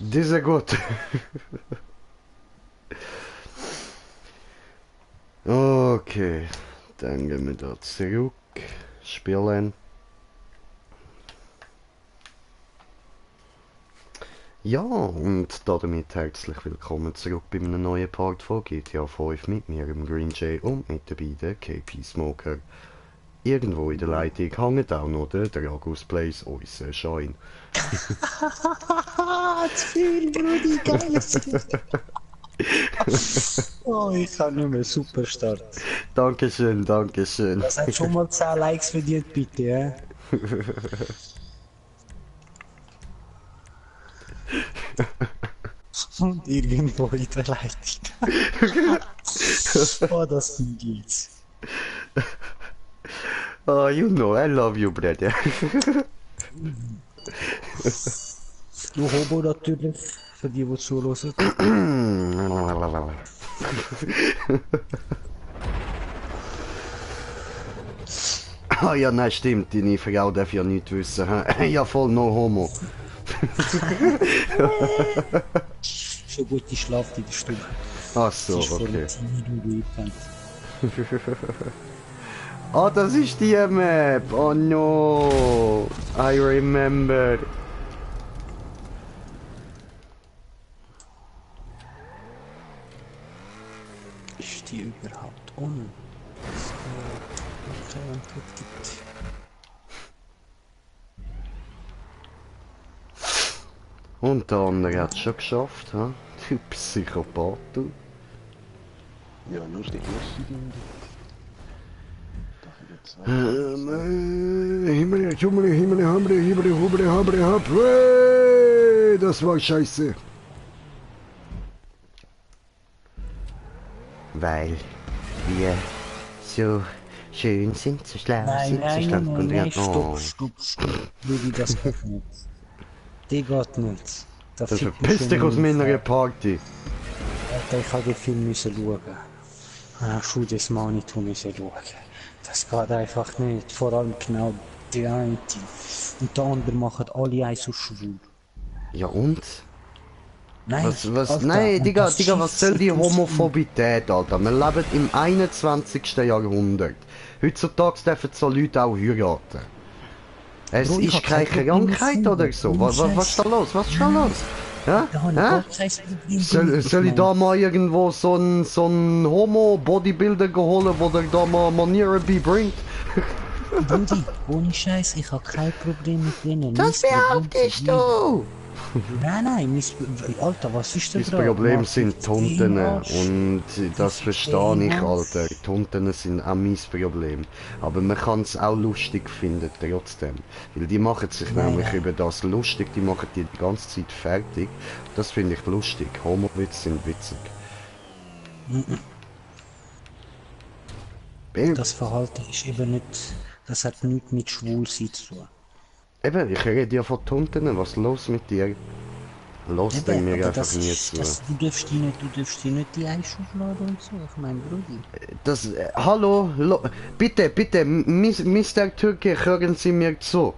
Das ist ja gut. Okay, dann gehen wir da zurück. Spielen. Ja, und damit herzlich willkommen zurück bei einem neuen Part von GTA 5 mit mir, im Green Jay, und mit dabei der KP Smoker. Irgendwo in der Leitung hängt auch noch der Dragus Plays unser Schein. Zu viel, Brudi, geiles Oh, ich kann nicht mehr. Super Start. Dankeschön, Dankeschön. Das hat schon mal 10 Likes verdient, bitte, ja? Und irgendwo in der Leitung. Oh, das sind jetzt. Oh, you know, I love you, brother. Du Hobo natürlich, für die, die zuhören. Ah ja, nein, stimmt, deine Frau darf ja nichts wissen. Ja, voll no homo. Schon gut, die schlaft in der Stube. Ach so, Sie ist vor okay. der 10 Minuten eingepennt. Ah, das ist die Map. Oh no. I remember. Ist die überhaupt on? Dass es keinen Antritt gibt. Und der andere hat es schon geschafft, ha? Du Psychopath, du. Ja, lustig, Himmel, Himmel, Himmel, Himmel, Himmel, Himmel, Himmel, Himmel, das war scheiße. Weil wir so schön sind, so schlau Nein, sind, so nein, schlank nein, und nein, oh. stopp. Baby, das geht nicht. Die geht nicht. Da Das fickt mich verpisst dich schon aus mein meiner Fall. Party. Alter, ich habe den Film müssen schauen. Schuh des Manitou müssen schauen. Das geht einfach nicht. Vor allem genau die eine. Und der andere machen alle eins so schwul. Ja und? Nein, Was, Alter, nein, und Digga, das Digga, was soll die schießt sich aus Homophobität, Alter? Wir leben im 21. Jahrhundert. Heutzutage dürfen so Leute auch heiraten. Es Bro, ich ist hab keine kein Problem mit Krankheit Kindern. oder so. Ohne Was ist Scheiß. da los? Was ist da los? Ja? Da habe ich Ja? gar kein Problem Soll damit. ich da mal irgendwo so ein Homo-Bodybuilder geholt, wo der da mal Manieren beibringt? Brudi, ohne Scheiß, ich habe kein Problem mit denen. Das Mein Problem behauptest sind du! Nein, Alter, was ist denn Das dran? Problem Mach sind dich Tunten den Arsch. und das verstehe ich, Alter. Tunten sind auch mein Problem. Aber man kann es auch lustig finden, trotzdem. Weil die machen sich nämlich über das lustig, die machen die ganze Zeit fertig. Das finde ich lustig. Homo-Witze sind witzig. Das Verhalten ist eben nicht, das hat nichts mit Schwulsein zu tun. Eben, ich rede ja von Tunten. Was ist los mit dir? Los Eben, mir aber einfach das nie ist, zu. du darfst die nicht die Einschubladen und so. Ich meine, Brudi. Das, hallo, bitte, bitte, Mr. Türke, hören Sie mir zu.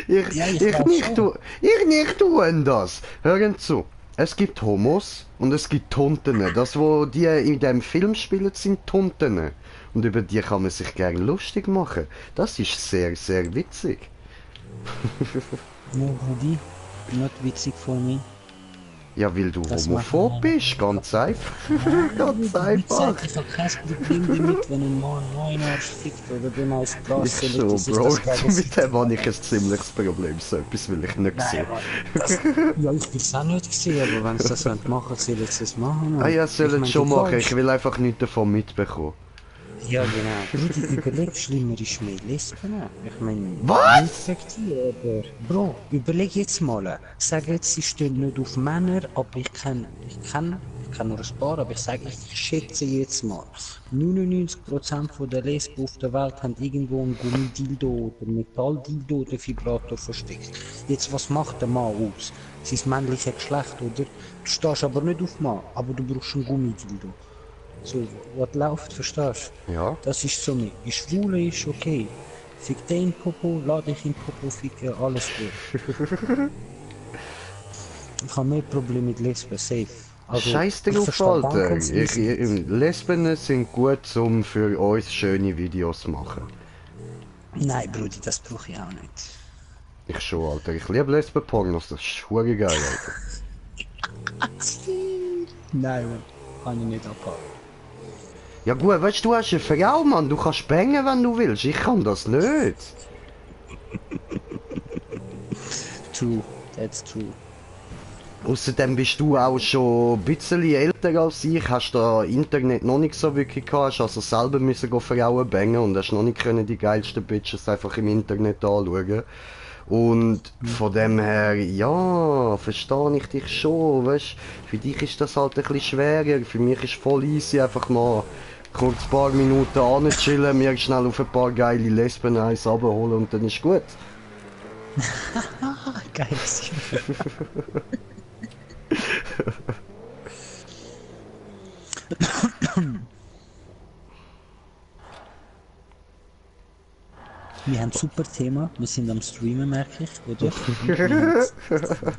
ich nicht tun das. Hören zu. Es gibt Homos und es gibt Tunten. Das, wo die in dem Film spielen, sind Tunten. Und über die kann man sich gerne lustig machen. Das ist sehr, sehr witzig. No, Brudi, nicht witzig von mir. Ja, weil du Das homophob machen wir. bist, ganz einfach. Ganz Wie einfach. gesagt, ich habe kein Problem damit, wenn ein Mann neun Arsch fickt oder dem als Glas Ich so, Bro, mit dem habe ich ein ziemliches Problem. So etwas will ich nicht sehen. Ja, ich will es auch nicht sehen, aber wenn sie das machen, sollen sie es machen. Ah ja, Ich sollen mein, es schon du machen. kannst- Ich will einfach nichts davon mitbekommen. Ja, genau. Brudi, überleg, schlimmer ist mehr Lesben. Ich meine, Was? nicht wegen dir, aber... Bro, überleg jetzt mal. Sag jetzt, sie stehen nicht auf Männer, aber ich kann nur ein paar, aber ich sage, ich schätze jetzt mal. 99% von der Lesben auf der Welt haben irgendwo ein Gummidildo oder Metalldildo oder Vibrator versteckt. Jetzt, was macht der Mann aus? Sein männliches Geschlecht, oder? Du stehst aber nicht auf Mann, aber du brauchst ein Gummidildo. So, was läuft, verstehst du? Ja. Das ist so nicht. Die Schwule ist okay. Fick den Popo, lade ich in Popo ficken, alles gut. Ich habe mehr Probleme mit Lesben, safe. Also, Scheiß ich drauf, verstehe Alter. ganz easy. Lesben sind gut, um für uns schöne Videos zu machen. Nein, Brudi, das brauche ich auch nicht. Ich schon, Alter. Ich liebe Lesben-Pornos, das ist schwer geil, Alter. Nein, Mann. Kann ich nicht abhaben. Ja gut, weißt du, hast eine Frau, Mann. Du kannst bängen, wenn du willst. Ich kann das nicht. True, that's true. Außerdem bist du auch schon ein bisschen älter als ich, hast da Internet noch nicht so wirklich gehabt, hast also selber müssen go Frauen bängen und hast noch nicht können die geilsten Bitches einfach im Internet anschauen. Und von dem her, ja, verstehe ich dich schon, weißt, für dich ist das halt ein bisschen schwerer, für mich ist voll easy, einfach mal kurz ein paar Minuten anchillen, mir schnell auf ein paar geile Lesben eins abholen und dann ist gut. Geil. Wir haben ein super Thema. Wir sind am Streamen, merke ich, oder?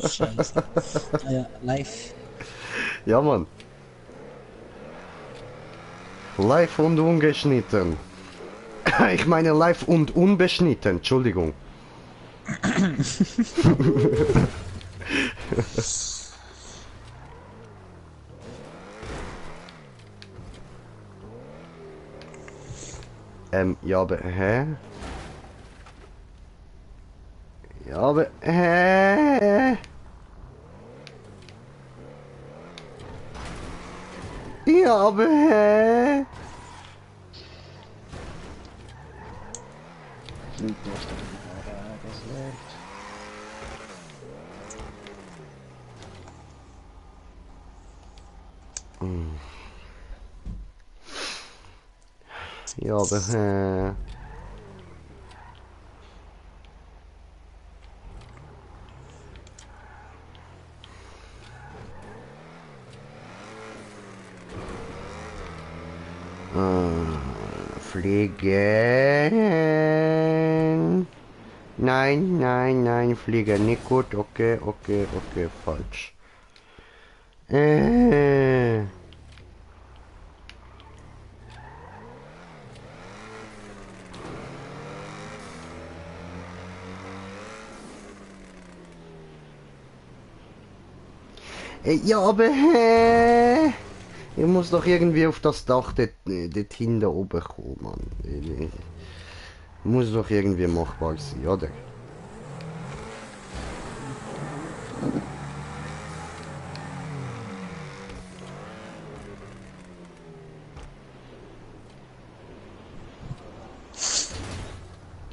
Scheiße. Ah ja, live. Ja, Mann. Live und ungeschnitten. Ich meine live und unbeschnitten, Entschuldigung. Ja, aber, hä? Ja, aber, hä? Ja, aber, hä? Fliegt aus der Kamera, das läuft. Ja, aber, hä? Fliegen. Nein, nein, nein, fliegen nicht gut. Okay, okay, okay, falsch. Ja, aber hä? Ich muss doch irgendwie auf das Dach dort hinten oben kommen, Mann. Muss doch irgendwie machbar sein, oder?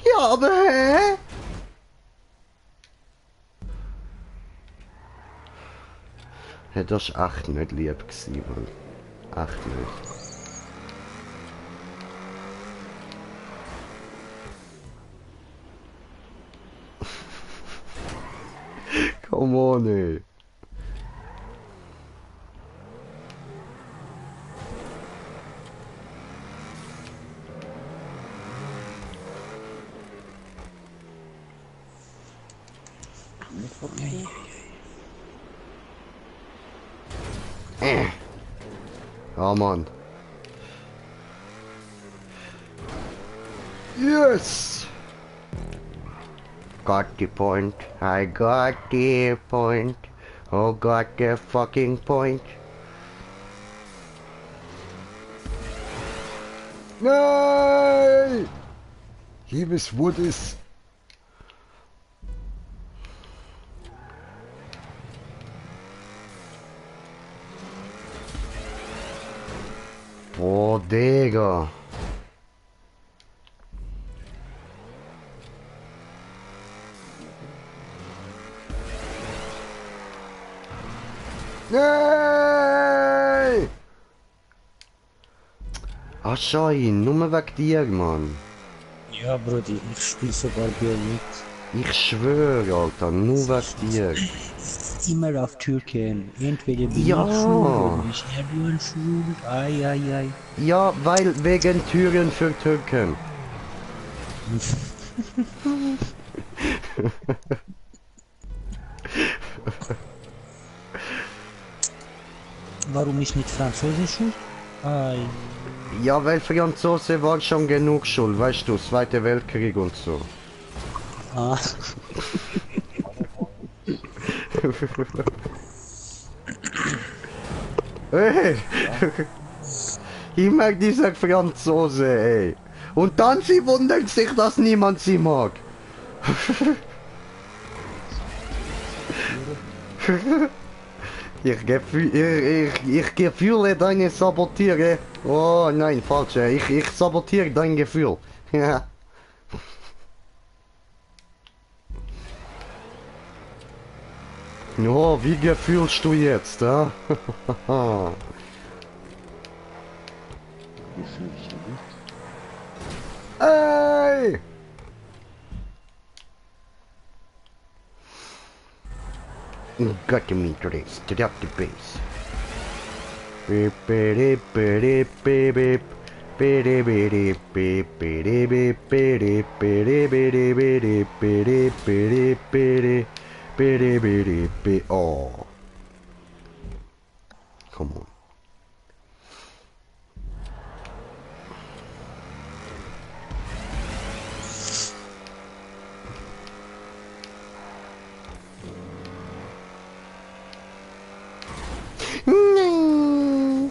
Ja, aber hä? Hey, das war echt nicht lieb gewesen, Mann. Echt nicht. Come on, ey. Ja, Mann. Yes! Got the point. I got the point. Oh, got the fucking point. Nein! Liebes Woodis. Boah, Digga. Nein! Ach, Schein, nur wegen dir, Mann. Ja, Brudi, ich spiele sogar Bier mit. Ich schwöre, Alter, nur wegen dir. Immer auf Türken. Entweder bin Ja. ich schuld oder ist Erdogan schuld. Ai, ai, ai. Ja, weil wegen Türen für Türken. warum ist nicht Französisch schuld? Ei. Ja, weil Franzose war schon genug schuld, weißt du, Zweiter Weltkrieg und so. Ah. Hey. Ich mag dieser Franzose, ey. Und dann sie wundern sich, dass niemand sie mag. Ich gefühle deine Sabotiere. Oh nein, falsch. Ich sabotiere dein Gefühl. Ja. Oh, wie gefühlst du jetzt, ja? Wie fühle ich mich? Ey! Got me trace, drop the bass. Beep beep beep beep beep. Beep beep beep beep beep beep beep beep beep beep beep beep. Oh. Come on. Nee.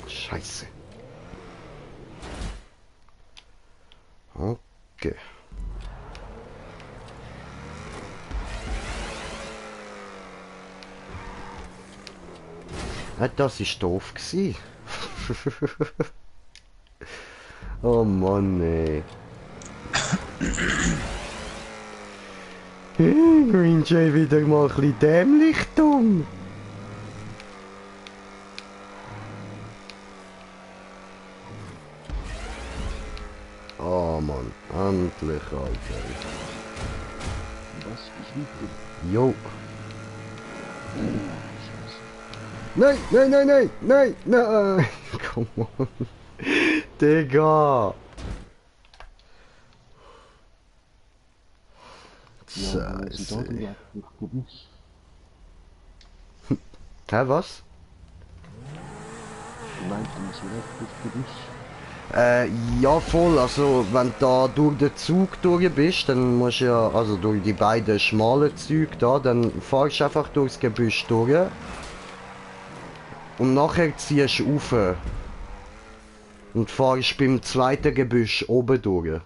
Scheiße. Okay. Ah, das ist doof gsi. Oh Mann, ey. Green Jay wieder mal ein bisschen dämlich dumm. Oh Mann, endlich, Alter. Was? Ich liebe Jo. Scheiße. Nein, nein, nein, nein, nein, nein. Come on. Digga. Ja, wo sind da Scheiße. die Gebüsch? Hä, was? Nein, du musst wieder durch Gebüsch. Ja voll, also wenn du da durch den Zug durch bist, dann musst du ja, also durch die beiden schmalen Züge da, dann fahrst du einfach durchs Gebüsch durch. Und nachher ziehst du rauf. Und fahrst beim zweiten Gebüsch oben durch.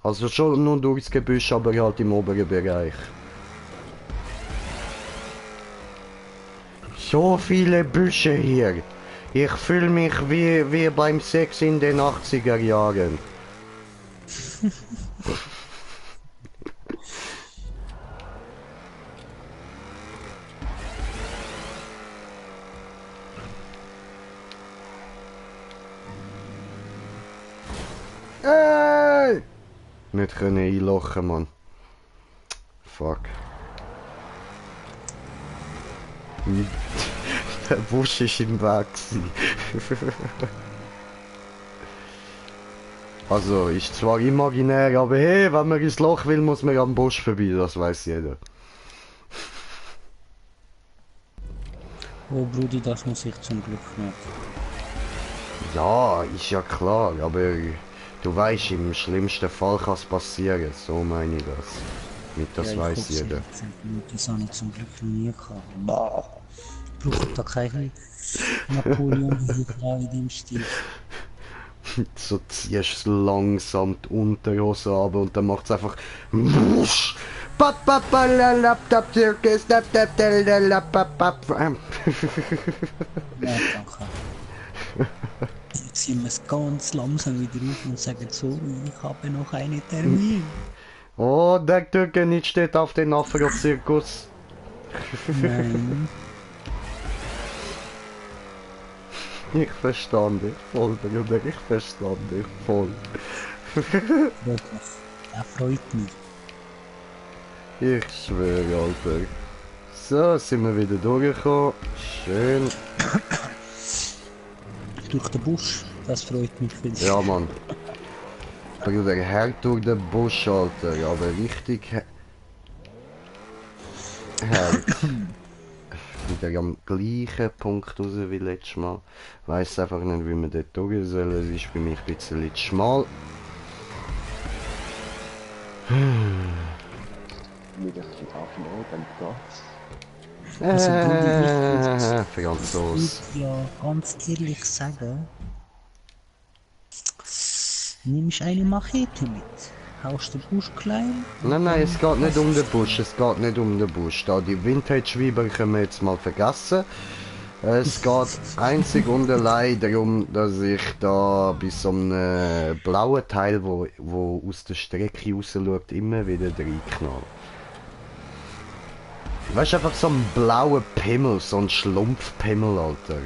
Also schon nur durchs Gebüsch, aber halt im oberen Bereich. So viele Büsche hier. Ich fühle mich wie beim Sex in den 80er Jahren. Ey! Nicht können einlochen, Mann. Fuck. Der Busch ist im Weg gewesen. Also, ist zwar imaginär, aber hey, wenn man ins Loch will, muss man am Busch vorbei, das weiß jeder. Oh Brudi, das muss ich zum Glück nicht. Ja, ist ja klar, aber du weißt, im schlimmsten Fall kann es passieren, so meine ich das. Mit das Ja, ich weiß hoffe, jeder. Das habe ich zum Glück noch nie gehabt. Bah. Braucht da keine Napoleon in dem Stil. So ziehst du langsam die Unterhose ab und dann macht es einfach wusch. Circus, Ja, danke. Jetzt ziehen wir es ganz langsam wieder auf und sagen so, ich habe noch einen Termin. Oh, der Türke nicht steht auf den Afro-Zirkus. Nein. Ich verstand dich voll, Bruder, ich verstand dich voll. Wirklich. Er freut mich. Ich schwöre, Alter. So, sind wir wieder durchgekommen. Schön. Durch den Busch, das freut mich viel. Ja, Mann. Bruder, her durch den Busch, Alter. Ja, aber richtig hart. Wieder am gleichen Punkt raus wie letztes Mal. Weiss einfach nicht, wie wir dort durch sollen. Es ist für mich ein bisschen zu schmal. Mit ein bisschen Abnehmen, dann geht's. Franzos. Ich würde ja ganz ehrlich sagen, nimmst eine Machete mit, haust den Busch klein. Nein, nein, es geht nicht um den Busch, es geht nicht um den Busch. Da die Vintage-Weiber können wir jetzt mal vergessen. Es geht einzig und allein darum, dass ich da bei so einem blauen Teil, wo aus der Strecke raus schaut, immer wieder reinknall. Weißt du, einfach so ein blauer Pimmel, so ein Schlumpfpimmel, Alter.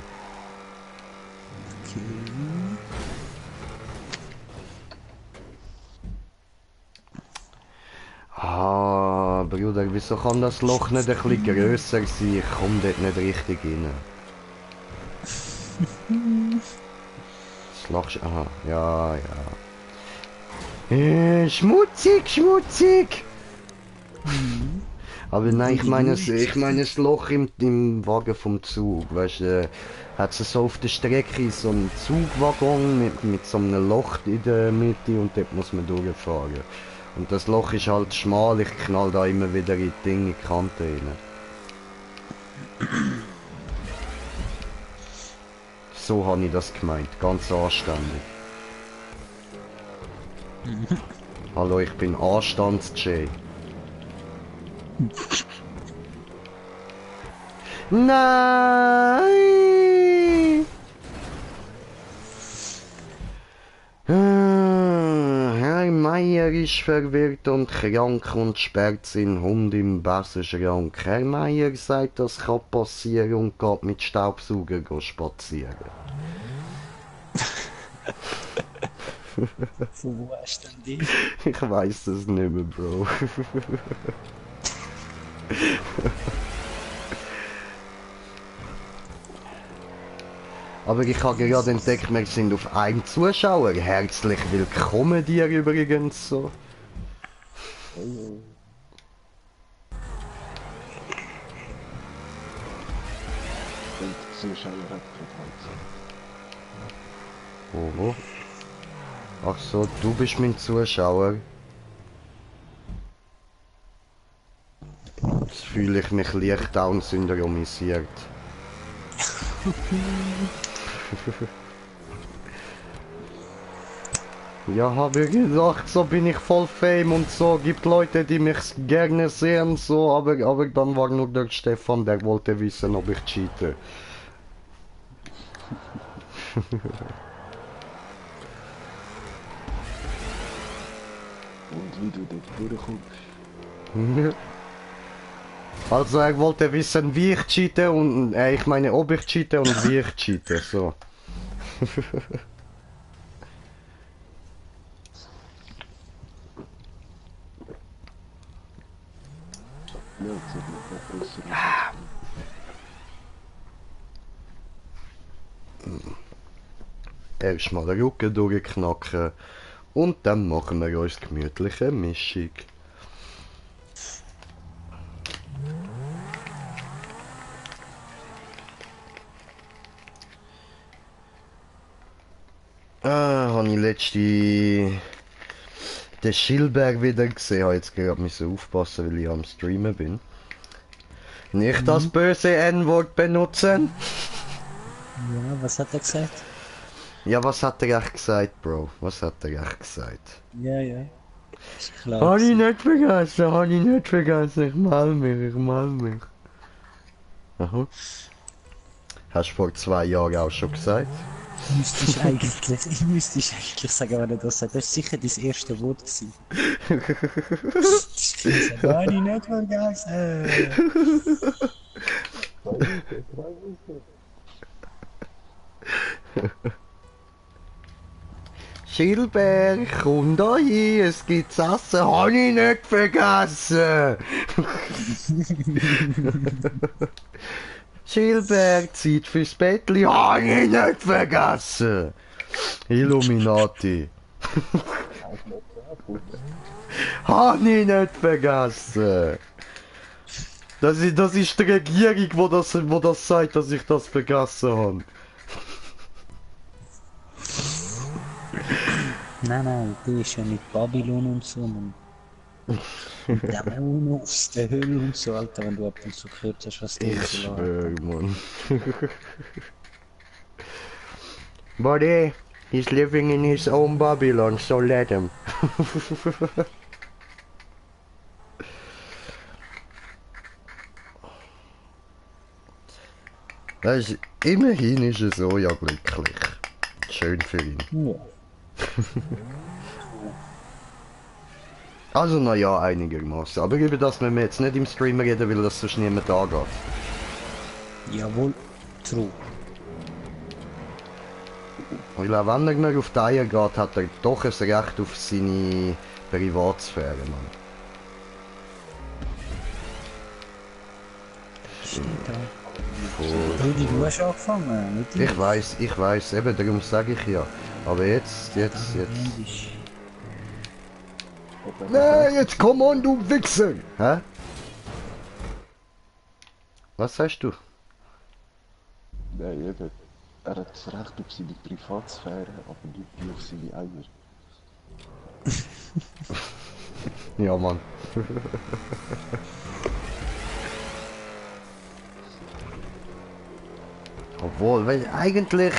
Ah, Bruder, wieso kann das Loch nicht ein bisschen grösser sein? Ich komme dort nicht richtig rein. Das lachst du. Aha, ja, ja. Schmutzig, schmutzig! Aber nein, ich meine das Loch im Wagen vom Zug, weißt du, hat es so auf der Strecke so einen Zugwaggon mit so einem Loch in der Mitte und dort muss man durchfahren. Und das Loch ist halt schmal, ich knall da immer wieder in die Dinge, in die Kante rein. So habe ich das gemeint, ganz anständig. Hallo, ich bin Anstands-Jay. Nein! Herr Meier ist verwirrt und krank und sperrt seinen Hund im Besenschrank. Herr Meier sagt, das kann passieren und geht mit Staubsauger spazieren. Von wo hast du denn die? Ich weiß es nicht mehr, Bro. Aber ich habe gerade entdeckt, wir sind auf einen Zuschauer. Herzlich willkommen dir übrigens so. Und Zuschauer hat verteilt. Oh. Ach so, du bist mein Zuschauer. Jetzt fühle ich mich leicht down-syndromisiert. Ja, habe ich gedacht, so bin ich voll Fame und so, gibt Leute, die mich gerne sehen, so, aber dann war nur der Stefan, der wollte wissen, ob ich cheate. Und wie du dort durchkommst. Also er wollte wissen, wie ich cheate und ich meine, ob ich cheate und wie ich cheate, so. Ja, das sieht noch besser aus. Erstmal den Rücken durchknacken und dann machen wir uns gemütliche Mischung. Habe ich letzte den Schilberg wieder gesehen. Habe jetzt gerade müssen aufpassen, weil ich am Streamen bin. Nicht das böse N-Wort benutzen. Ja, was hat er gesagt? Ja, was hat er echt gesagt, Bro? Was hat er echt gesagt? Ja, ja. Ist klar. Habe ich nicht vergessen, habe ich nicht vergessen. Ich mal mich. Aha. Hast du vor 2 Jahren auch schon gesagt? Ich müsste eigentlich sagen, wenn er das sagt. Das war sicher das erste Wort gewesen. Das habe ich nicht vergessen. Schilberg, komm da hin, es gibt zu essen, hab ich nicht vergessen. Schilberg, Zeit fürs Bettli, hab ich nicht vergessen. Illuminati. Hab ich nicht vergessen. Das ist die Regierung, wo das sagt, dass ich das vergessen habe. Nein, du bist ja nicht Babylon und so, man. Dämonen aus der Hölle und so, Alter, wenn du ab und zu gehört hast, was die Ich so schwör, Mann. Buddy, he's living in his own Babylon, so let him. Weißt, immerhin ist er so ja glücklich. Schön für ihn. Ja. Also naja, einigermaßen. Aber über das müssen wir jetzt nicht im Stream reden, weil das sonst niemand angeht. Jawohl, true. Weil auch wenn er mir auf die Eier geht, hat er doch ein Recht auf seine Privatsphäre, Mann. Steht da. Rudi, du hast angefangen, nicht Ich weiß, eben darum sage ich ja. Aber jetzt. Nein, jetzt komm on, du Wichser! Hä? Was sagst du? Nein, eben. Er hat das Recht auf seine Privatsphäre, aber nicht die auf seine Eier. Ja, Mann. Obwohl, weil eigentlich,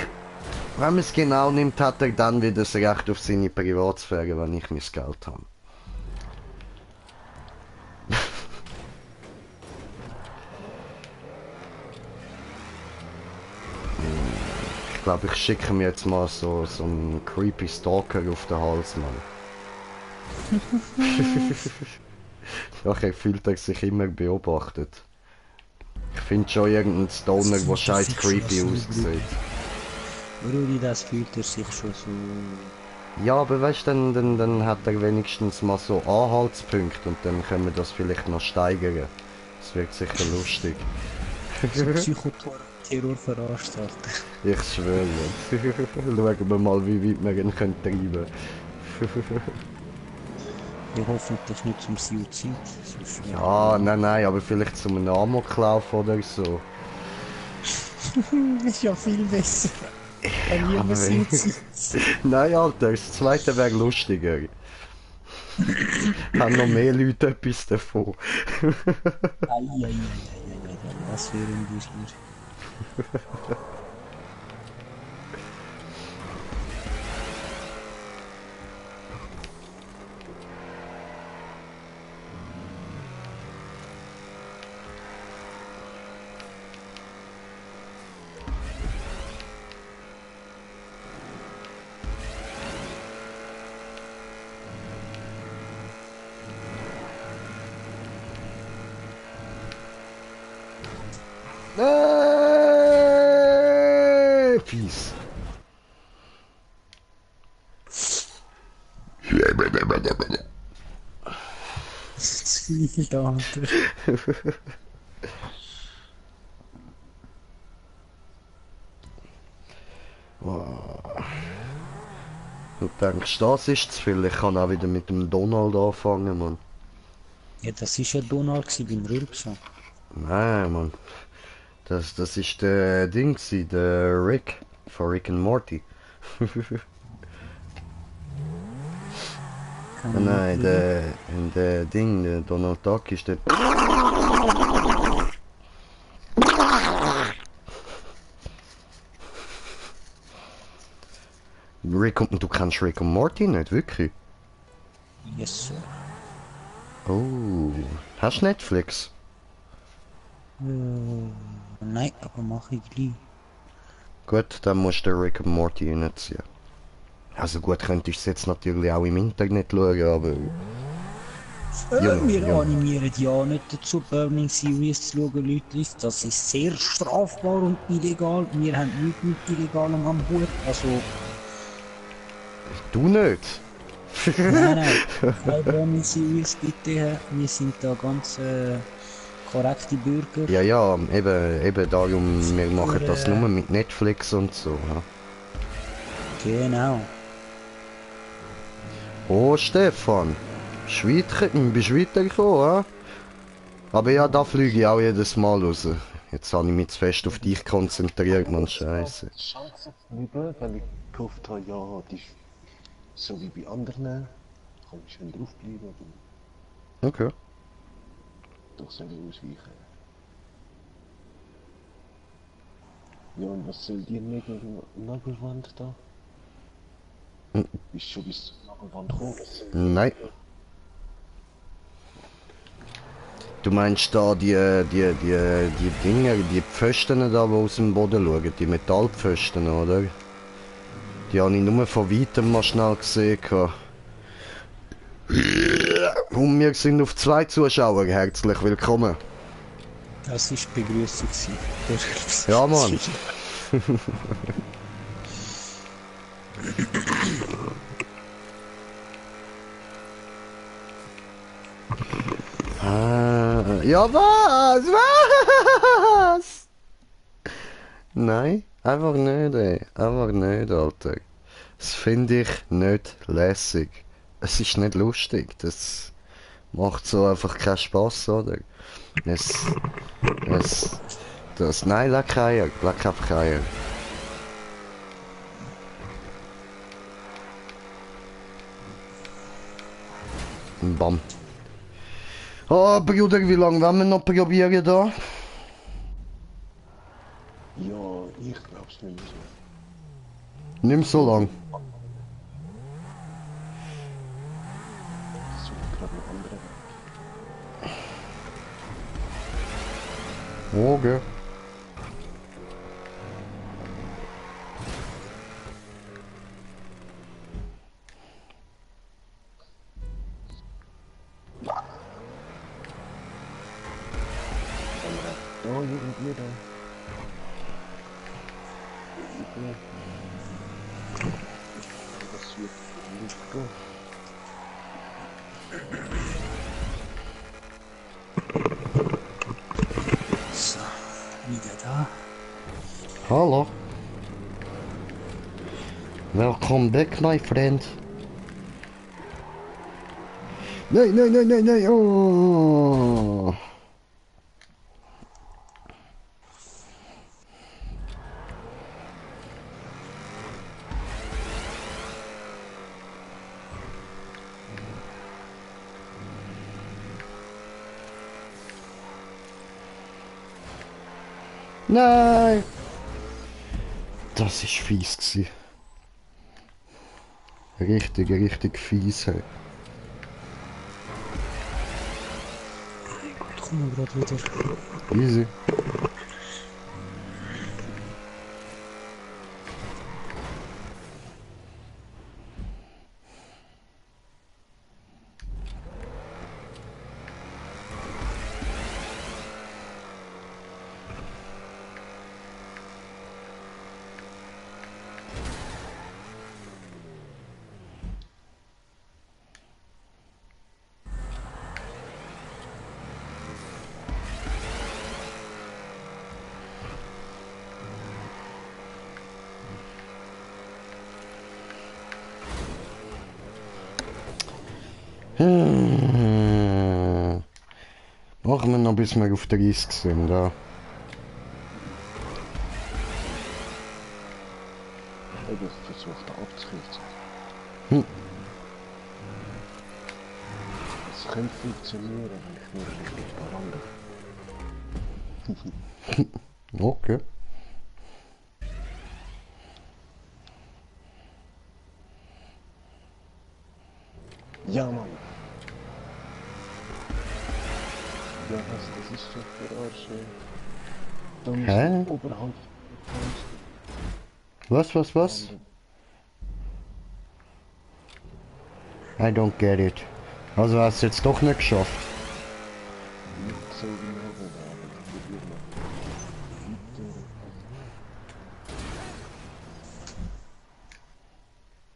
wenn man es genau nimmt, hat er dann wieder das Recht auf seine Privatsphäre, wenn ich mein Geld habe. Ich glaube, ich schicke mir jetzt mal so einen creepy Stalker auf den Hals, Mann. Nachher fühlt er sich immer beobachtet. Ich finde schon irgendeinen Stoner, der scheiß creepy aussieht. Rudi, das fühlt er sich schon so... Ja, aber weißt du, dann hat er wenigstens mal so Anhaltspunkte und dann können wir das vielleicht noch steigern. Das wird sicher lustig. So Psychoterror veranstalten. Ich schwöre. Schauen wir mal, wie weit wir ihn treiben können. Ja, hoffentlich nicht zum Suizid. Ja, nein, aber vielleicht zum Amoklauf oder so. Ist ja viel besser. Wenn Ja, jemand Suizid. Nein, Alter, das zweite wäre lustiger. Haben noch mehr Leute etwas davon. Eieieiei, was für ein Büchler. Fies. Zu viel da, Alter. Du denkst, das ist zu viel? Ich kann auch wieder mit dem Donald anfangen, Mann. Ja, das ist ja Donald beim Rülpsen. Nein, Mann. Das ist der Ding gewesen, der Rick von Rick and Morty. Nein, der Ding, der Donald Duck ist der... Rick und du kennst Rick und Morty nicht, wirklich? Yes, sir. Oh, hast du Netflix? Nein, aber mach ich gleich. Gut, dann musst du Rick und Morty reinziehen. Also gut, könntest du es jetzt natürlich auch im Internet schauen, aber... Wir animieren ja nicht dazu, Burning Series zu schauen, Leute. Das ist sehr strafbar und illegal. Wir haben nichts mit Illegalem am Hut. Also... Du nicht? Nein, nein. Wenn Sie uns bitte, wir sind da ganz korrekte Bürger. Ja, ja, eben darum, wir machen Sicher, das nur mit Netflix und so. Ja. Genau. Oh, Stefan, bist du weitergekommen, ja? Aber ja, da fliege ich auch jedes Mal raus. Jetzt habe ich mich zu fest auf dich konzentriert, Mann, Scheiße. Chance geblieben, weil ich gehofft habe, ja, die ist so wie bei anderen. Kann ich schön draufbleiben, aber Okay. doch soll ich ausweichen. Ja, und was soll die Nagelwand da? Bist schon bis zur Nagelwand gekommen? Was soll die? Nein. Du meinst da die Dinger, die Pfosten da, die aus dem Boden schauen, die Metallpfosten, oder? Die habe ich nur von weitem mal schnell gesehen. Und wir sind auf 2 Zuschauer herzlich willkommen. Das war die Begrüßung. Ja, Mann. Ja, was? Nein, einfach nicht, ey. Einfach nicht, Alter. Das finde ich nicht lässig. Es ist nicht lustig. Das macht so einfach keinen Spaß, oder? Es, nein, leck Eier. Leck einfach Eier. Bam. Oh, Bruder, wie lange wollen wir noch probieren da? Ja, ich glaub's nicht mehr so. Nicht mehr so lang. Ich suche gerade einen anderen Weg. Okay. Da irgendwie da. Das wird nicht gehen. So, wieder da. Hallo. Welcome back, my friend. Nein, nein, nein, nein, nein. Oh. Nein. Das ist fies gewesen. Richtig fies. Hey. Gut, kommen wir gerade wieder. Easy. Machen wir noch, bis wir auf der 30 sind. Ja. Ich habe versucht, da abzukürzen. Es könnte funktionieren, wenn ich nur richtig verwandle. Okay. Ja, Mann! Ja, was, das ist so verarsche. Da musst Hä? du oberhalb Was? I don't get it. Also hast du jetzt doch nicht geschafft. nicht so genau oben, aber ich probiere noch weiter.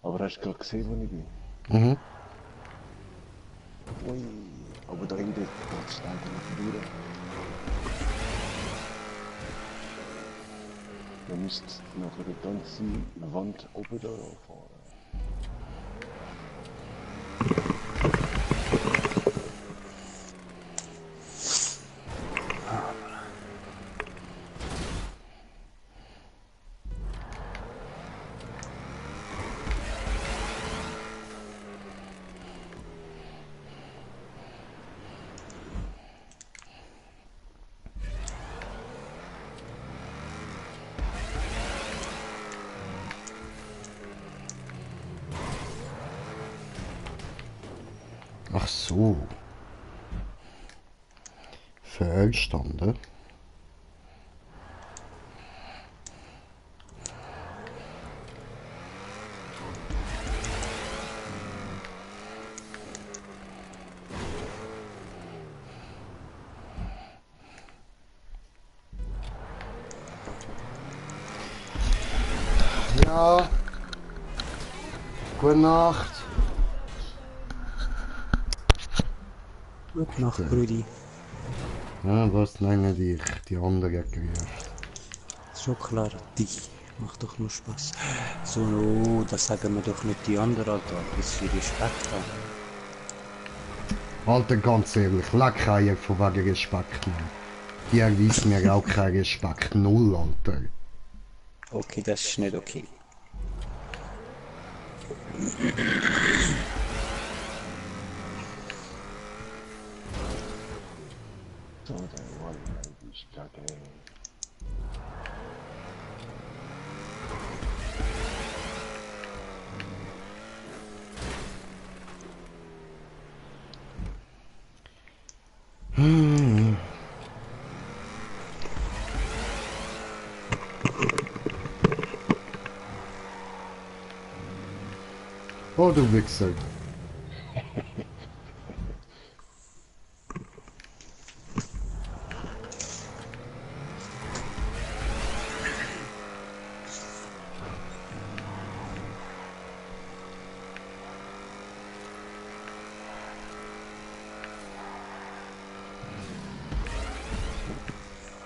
Aber hast du gerade gesehen, wo ich bin? Mhm. Ui, aber da hinten geht es steil nach vorne. Man müsste nachher die ganze Wand oben da fahren. Ach so. Verstanden. Ja. Gute Nacht. Gute Nacht, Brudi. Ja, was nennen dich die anderen gerührt? Schon klar, dich. Macht doch nur Spaß. So, oh, das sagen wir doch nicht die anderen, Alter. Bis sie Respekt haben. Alter, ganz ehrlich, leck Eier von wegen Respekt, Mann. Die erweisen mir auch keinen Respekt. Null, Alter. Okay, das ist nicht okay. So, der Mann, die ist kacke. Oh, du Wichser.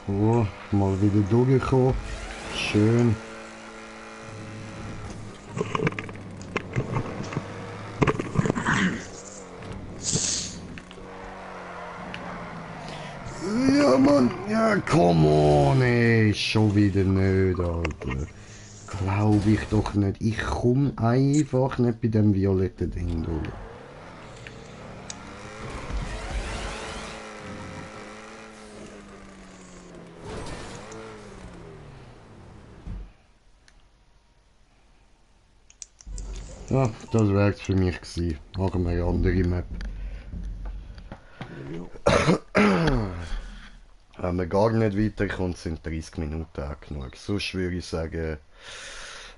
Oh, mal wieder durchgekommen. Schön. Ja, Mann. Ja, come on, ey. Schon wieder nicht, Alter. Glaub ich doch nicht. Ich komm einfach nicht bei dem violetten Ding durch. Ja, das wär's für mich gewesen. Machen wir eine andere Map. Wenn man gar nicht weiterkommt, sind 30 Minuten auch genug. Sonst würde ich sagen,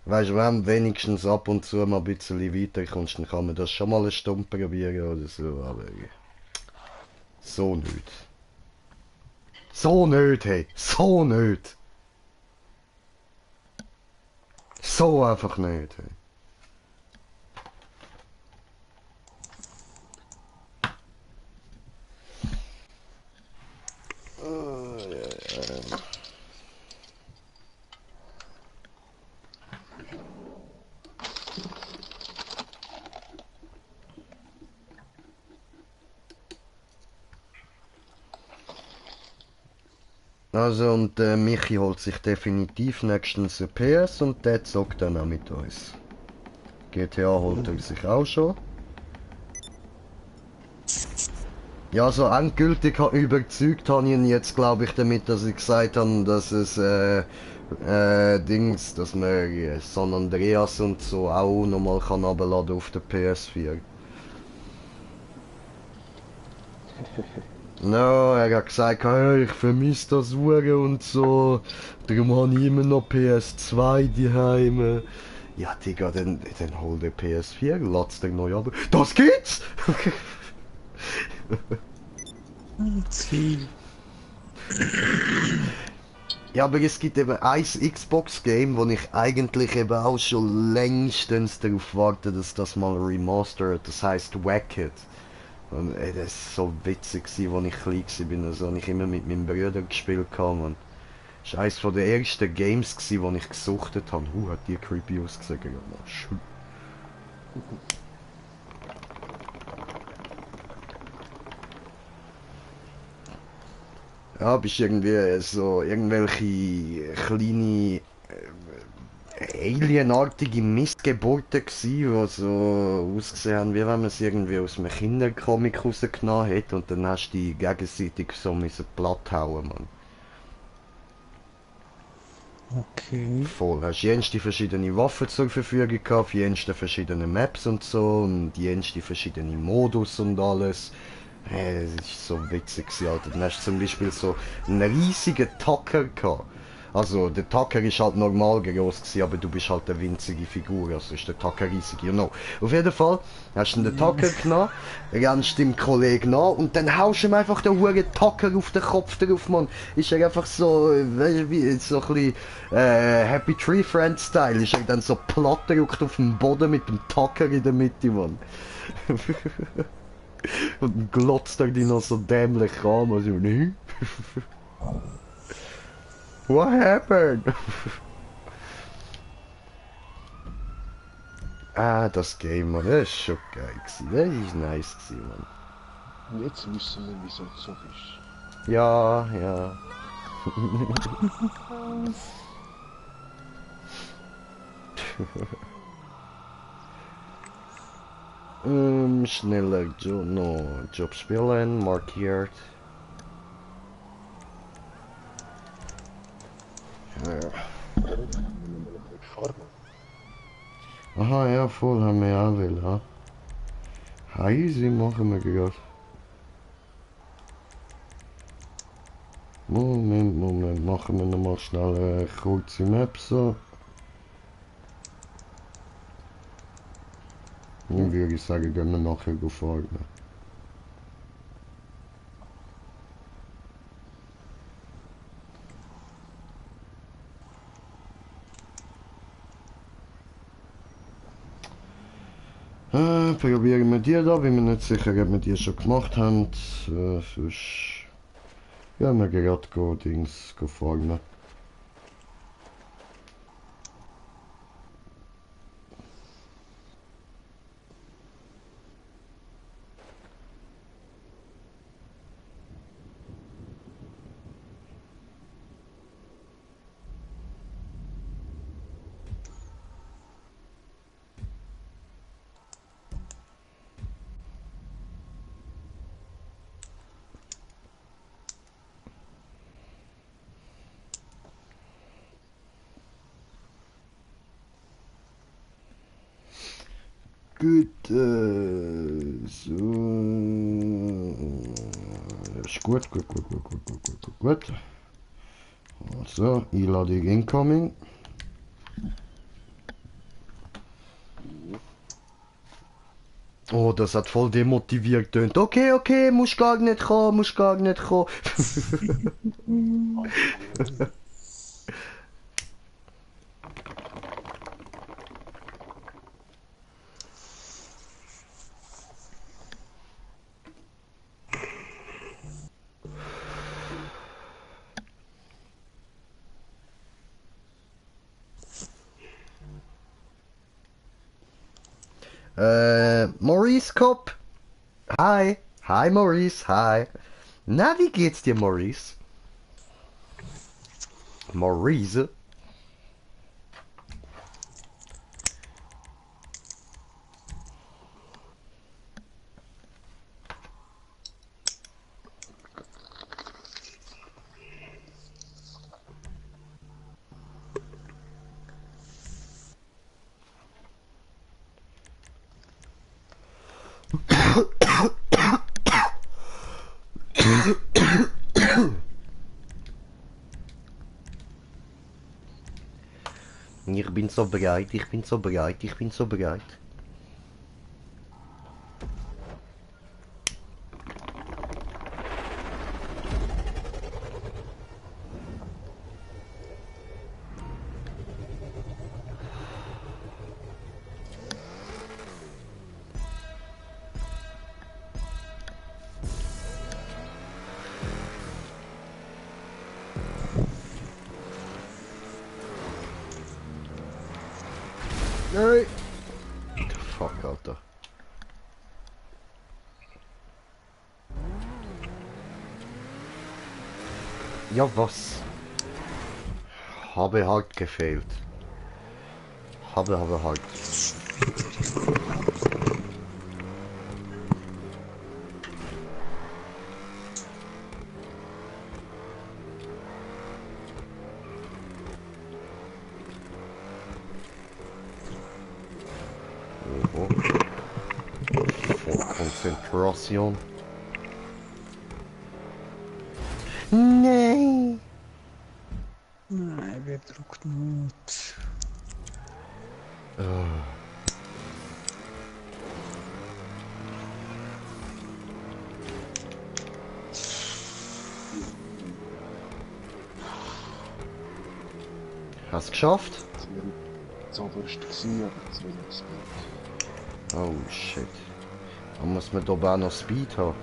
weißt du, wenn du wenigstens ab und zu mal ein bisschen weiterkommst, dann kann man das schon mal eine Stunde probieren oder so, aber so nicht. So nicht, hey, so nicht. So einfach nicht, hey. Also und Michi holt sich definitiv nächstens ein PS und der zockt dann auch mit uns. GTA holt er sich auch schon. Ja, so endgültig überzeugt habe ich ihn jetzt, glaube ich, damit, dass ich gesagt habe, dass es Dings, dass man San Andreas und so auch nochmal kann runterladen auf der PS4. No, er hat gesagt, hey, ich vermisse das Uhren und so. Darum habe ich immer noch PS2 daheim. Ja, Digga, dann hol dir PS4, lad's dir neu ab. Das geht's! Ziel. Ja, aber es gibt eben ein Xbox-Game, wo ich eigentlich eben auch schon längstens darauf warte, dass das mal remastert. Das heißt Wacked. Und ey, das ist so witzig gewesen, als ich klein war. Also, habe ich immer mit meinem Bruder gespielt habe, man. Das war eines der ersten Games gewesen, die ich gesuchtet habe. Hat die creepy ausgesehen. Ja, schön. Ja, bist irgendwie so irgendwelche kleine alienartige Missgeburten gsi, die so ausgesehen haben, wie wenn man sie irgendwie aus einem Kindercomic rausgenommen hätte und dann hast du die gegenseitig so müssen platt hauen, Mann. Okay. Voll. Hast jenste verschiedene Waffen zur Verfügung gehabt, jenste verschiedene Maps und so und jenste verschiedene Modus und alles. Hey, das ist so witzig gewesen, Alter. Dann hast du zum Beispiel so einen riesigen Tacker gehabt. Also, der Tacker ist halt normal groß gewesen, aber du bist halt eine winzige Figur, also ist der Tacker riesig, you know. Auf jeden Fall hast du den Tacker genommen, rennst dem Kollegen nach und dann haust du ihm einfach den huren Tacker auf den Kopf drauf, Mann. Ist er einfach so, weißt du, wie, so ein bisschen, Happy Tree Friend Style, ist er dann so platt gedrückt auf dem Boden mit dem Tacker in der Mitte, Mann. Und dann glotzt er die noch so dämlich an, also, ne? What happened? Ah, das Game, Mann, das ist schon geil gewesen. Das ist nice gewesen, Mann. Und jetzt wissen wir, wieso du so bist. Ja, ja. Schneller Job spielen, markiert. Ja. Farben. Aha, ja, voll haben wir ja auch will, ha? Easy machen wir gerade. Moment, machen wir nochmal schnell eine kurze Map so. Dann würde ich sagen, gehen wir nachher fahren. Probieren wir die da, bin mir nicht sicher, ob wir die schon gemacht haben. Sonst gehen wir gerade Dings fahren. Gut, so. Ist gut. Also, Einladung incoming. Oh, das hat voll demotiviert tönt. Okay, musst gar nicht kommen. Maurice Kopp. Hi. Hi, Maurice. Hi. Na, wie geht's dir, Maurice? Maurice? Ich bin so bereit. Nein! Fuck, Alter. Ja, was? Habe halt gefehlt. Habe halt. Oh. Voll Konzentration. Nein! Nein, wer drückt nicht? Hast du geschafft? So wirst du gewesen, aber zu wenig Speed. Oh shit. Dann muss man da auch noch Speed haben.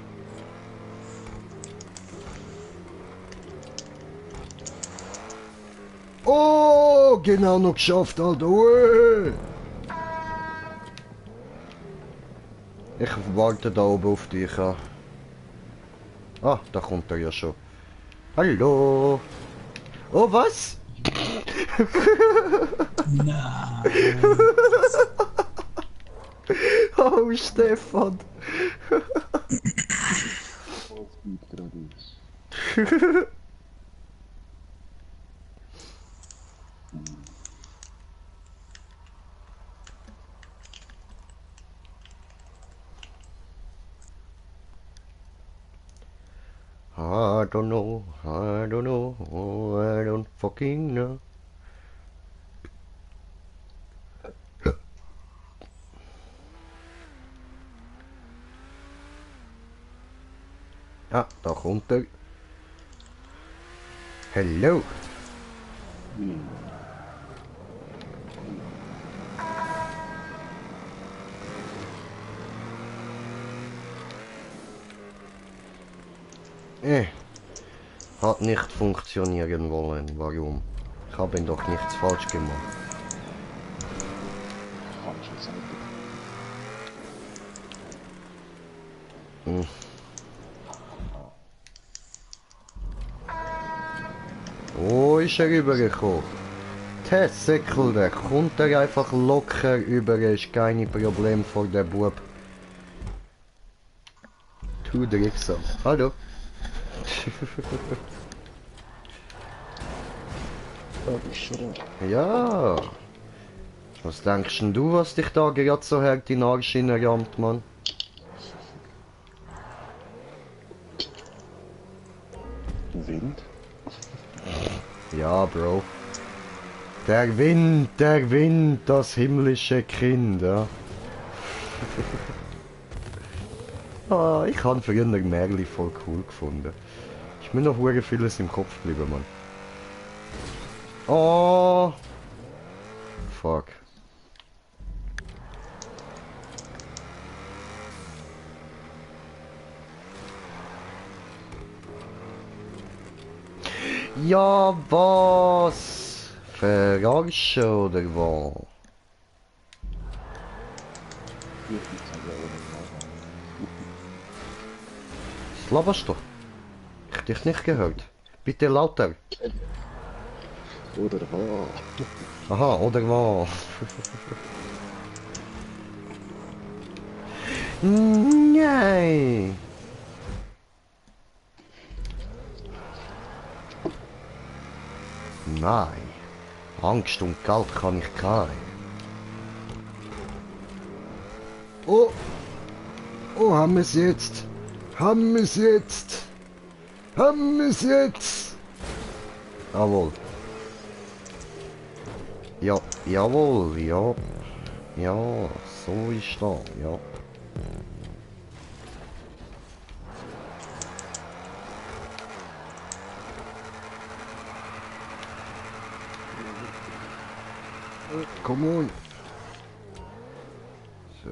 Oh, genau noch geschafft, Alter. Ui. Ich warte da oben auf dich. Ja. Ah, da kommt er ja schon. Hallo. Oh, was? Nein. Oh, Stefan. Voll Speed geradeaus. I don't know, I don't know, I don't fucking know. Ja, da kommt er. Hello. Hat nicht funktionieren wollen. Warum? Ich habe ihn doch nichts falsch gemacht. Falsche Seite. Hm. Oh, ist er rübergekommen? Tessekel, der kommt er einfach locker über, ist keine Problem vor der Bub. Du Drecksau. Hallo. Oh, das ist schon da. Ja. Was denkst denn du, was dich da gerade so hart in den Arsch hineinrammt, Mann? Wind? Ja, Bro. Der Wind, das himmlische Kind, ja. Ah, ich habe früher Märchen voll cool gefunden. Ist mir noch hure vieles im Kopf geblieben, Mann. Oh. Fuck. Ja, was? Verarschen oder was? Was laberst du? Ich hab dich nicht gehört. Bitte lauter. Oder was? Aha, oder was? Nein. Nein. Angst und Geld kann ich keine. Oh. Oh, haben wir es jetzt? Haben wir es jetzt? Haben wir es jetzt? Jawohl. Ja, jawohl, ja. Ja, so ist das, ja. Come on. So.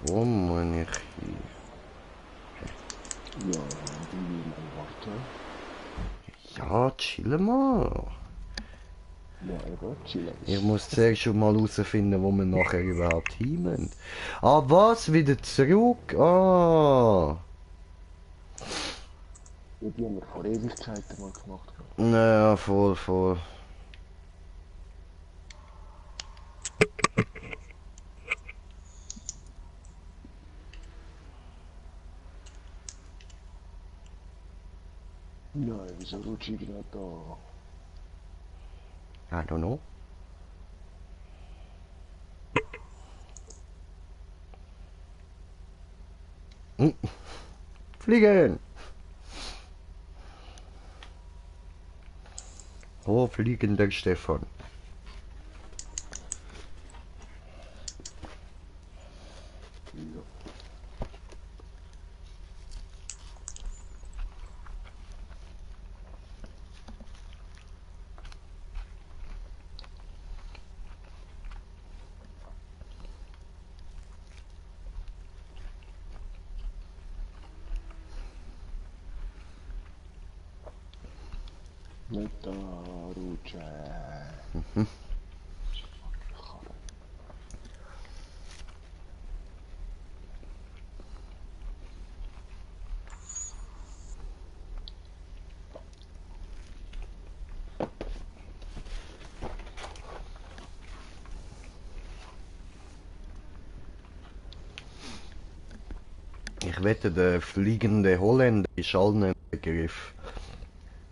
Wo muss ich hin? Ja, du mal warten. Ja, chill mal. Ja, eben, chillen. Ich muss zuerst schon mal herausfinden, wo wir nachher überhaupt hin müssen. Ah, was? Wieder zurück? Ah. Ja, die haben wir vor Ewigkeiten mal gemacht. Naja, voll, voll. Nein, wieso rutsche ich gerade da? I don't know. Hm. Fliegen! Wo fliegen der Stefan? Ja. Nicht da rutschen. Mhm. Ich wette, der fliegende Holländer ist allen ein Begriff.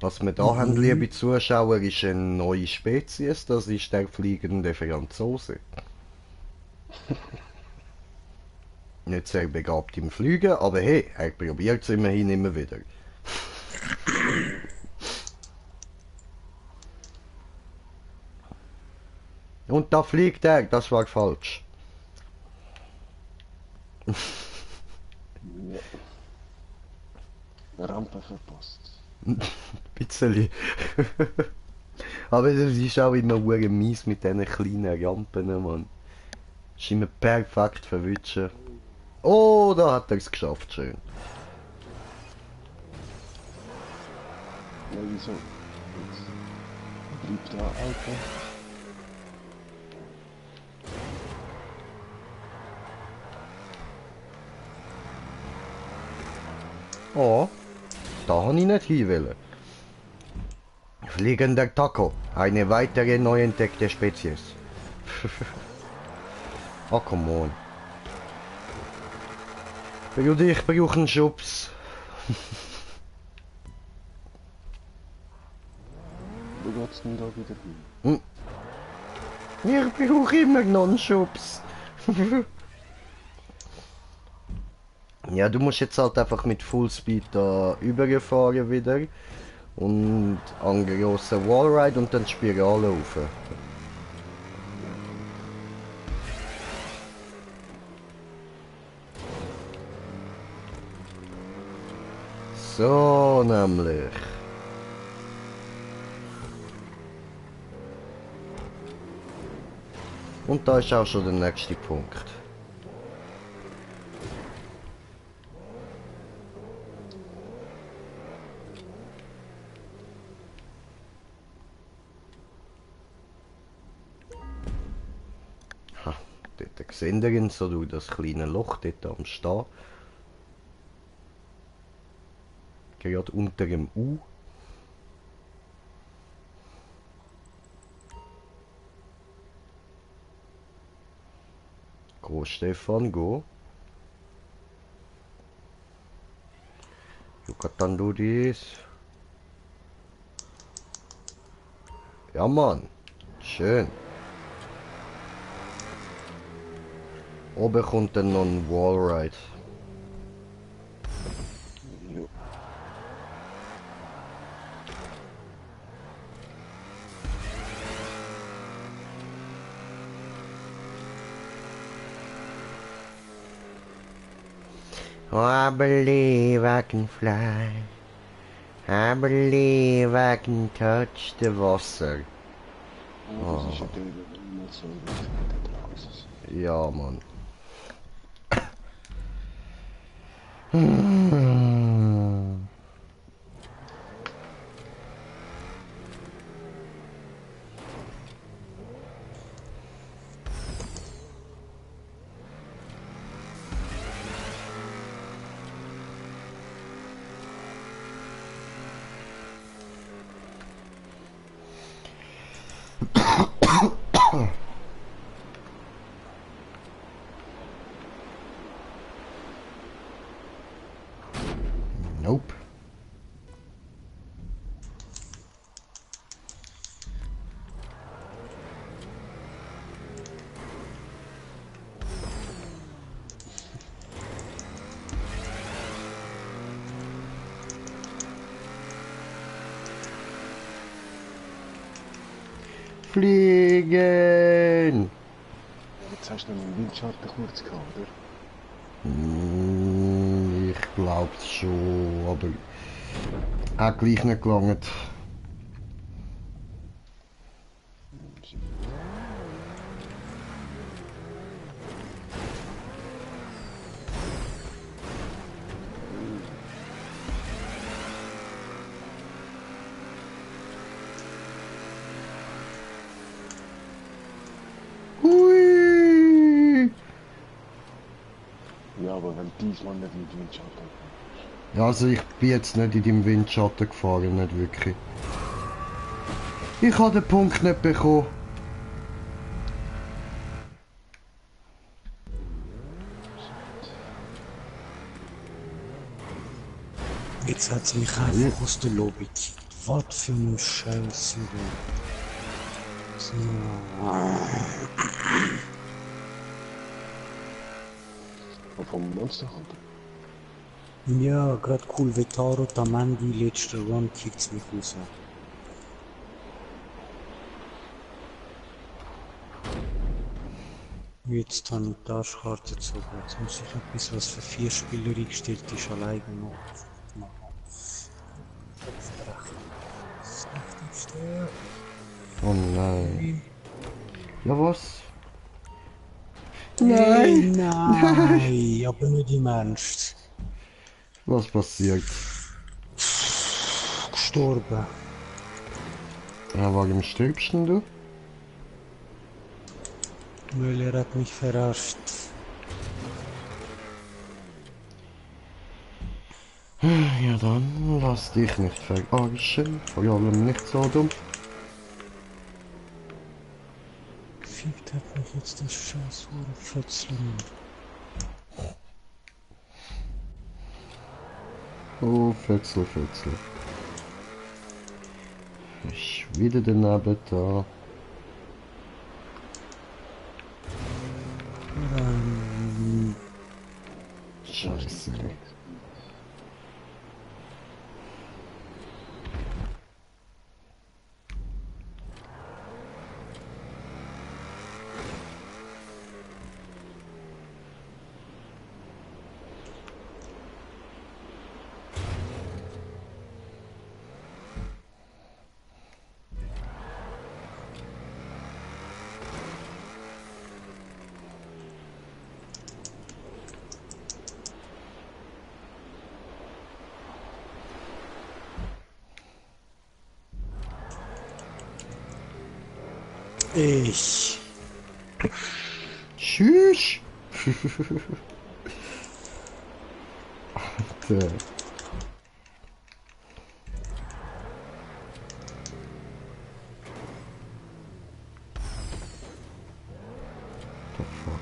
Was wir da haben, liebe Zuschauer, ist eine neue Spezies, das ist der fliegende Franzose. Nicht sehr begabt im Fliegen, aber hey, er probiert es immerhin immer wieder. Und da fliegt er, das war falsch. Ja. Rampe verpasst. Bisschen. Aber das ist auch immer hure mies mit diesen kleinen Rampen, Mann. Ist immer perfekt verwischen. Oh, da hat er es geschafft, schön. Ja, wieso? Jetzt bleib da, Alter. Oh, da habe ich nicht hin wollen. Fliegender Taco, eine weitere neu entdeckte Spezies. Oh, come on. Bruder, ich brauche einen Schubs. Wo geht's denn da wieder hin? Ich brauche immer noch einen Schubs. Ja, du musst jetzt halt einfach mit Fullspeed da übergefahren wieder. Und an grossen Wallride und dann Spirale rauf. So nämlich. Und da ist auch schon der nächste Punkt. Ha, dort seht ihr ihn so durch das kleine Loch dort am Stehen. Gerade unter dem U. Go Stefan, go. You can do this. Ja Mann, schön. Oben kommt dann noch ein Wallride. Ja. Oh, I believe I can fly. I believe I can touch the Wasser. Oh, das ist ja der, der immer so richtig da draußen. Ja, Mann. Nope. Fliegen! Jetzt hast du noch einen Windschatten kurz gehabt, oder? Ich glaub's schon, aber auch gleich nicht gelangt. Hui! Ja, aber wenn diesmal nicht mit Windschatten kommst. Ja, also ich bin jetzt nicht in deinem Windschatten gefahren, nicht wirklich. Ich habe den Punkt nicht bekommen. Jetzt hat sie mich einfach aus der Lobby gekickt. Was für ein Scheiß, so. Und vom Monster Hunter. Ja, gerade cool, Vetaro Tamandi, letzter Run, kickt's mich raus. Jetzt habe ich die Arschkarte gezogen. Jetzt muss ich etwas, was für 4 Spieler eingestellt ist, alleine noch machen. Das Heftigste. Oh nein. Ja, was? Hey, Nein! nein, aber nicht im Ernst. Was passiert? Gestorben. Ja, warum stirbst denn du? Weil er hat mich verarscht. Ja dann, lass dich nicht verarschen. Vor allem nicht so dumm. Fickt hat mich jetzt das scheiß Fötzchen. Oh, Fötzel, Fötzel. Ist wieder daneben da. Scheiße. Ich. Tschüss! Alter. The fuck?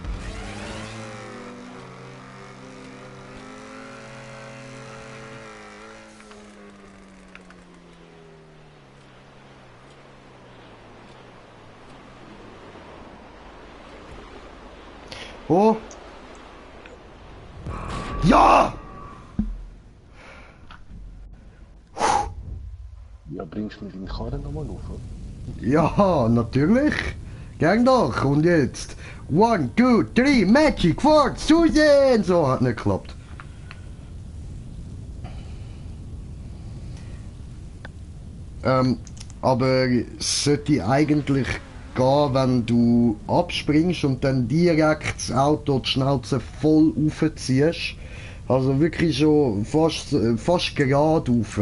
Oh! Ja! Ja, bringst du mir deinen Karren nochmal auf, oder? Ja, natürlich! Gang doch! Und jetzt! 1, 2, 3, Magic, Force, Susan! So, hat nicht geklappt. Aber es sollte eigentlich gehen, wenn du abspringst und dann direkt das Auto die Schnauze voll aufziehst, Also wirklich schon fast gerade rauf.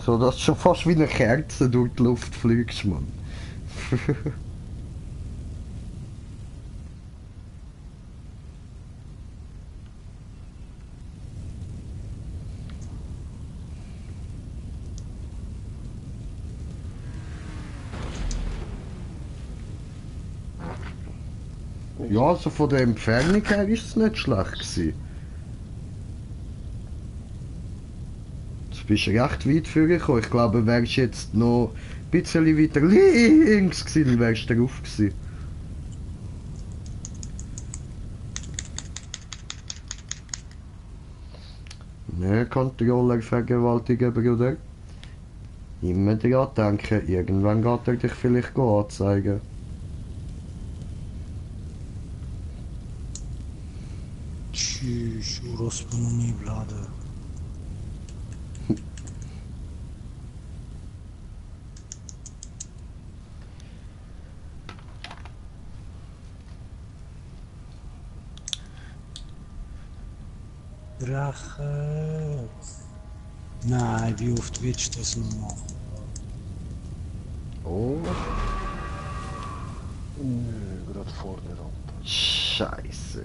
So dass du schon fast wie eine Kerze durch die Luft fliegst, Mann. Ja, also von der Entfernung her ist es nicht schlecht gewesen. Du bist recht weit vorgekommen. Ich glaube, wärst jetzt noch ein bisschen weiter links gewesen, dann wärst du drauf gewesen. Ne, Controller vergewaltigen, Bruder. Immer dran denken, irgendwann geht er dich vielleicht anzeigen. Tschüss, urospuny vlada. Drache. Nein, wie oft willst du das noch machen? Oh, Nö, gerade vor der Rampe. Scheiße.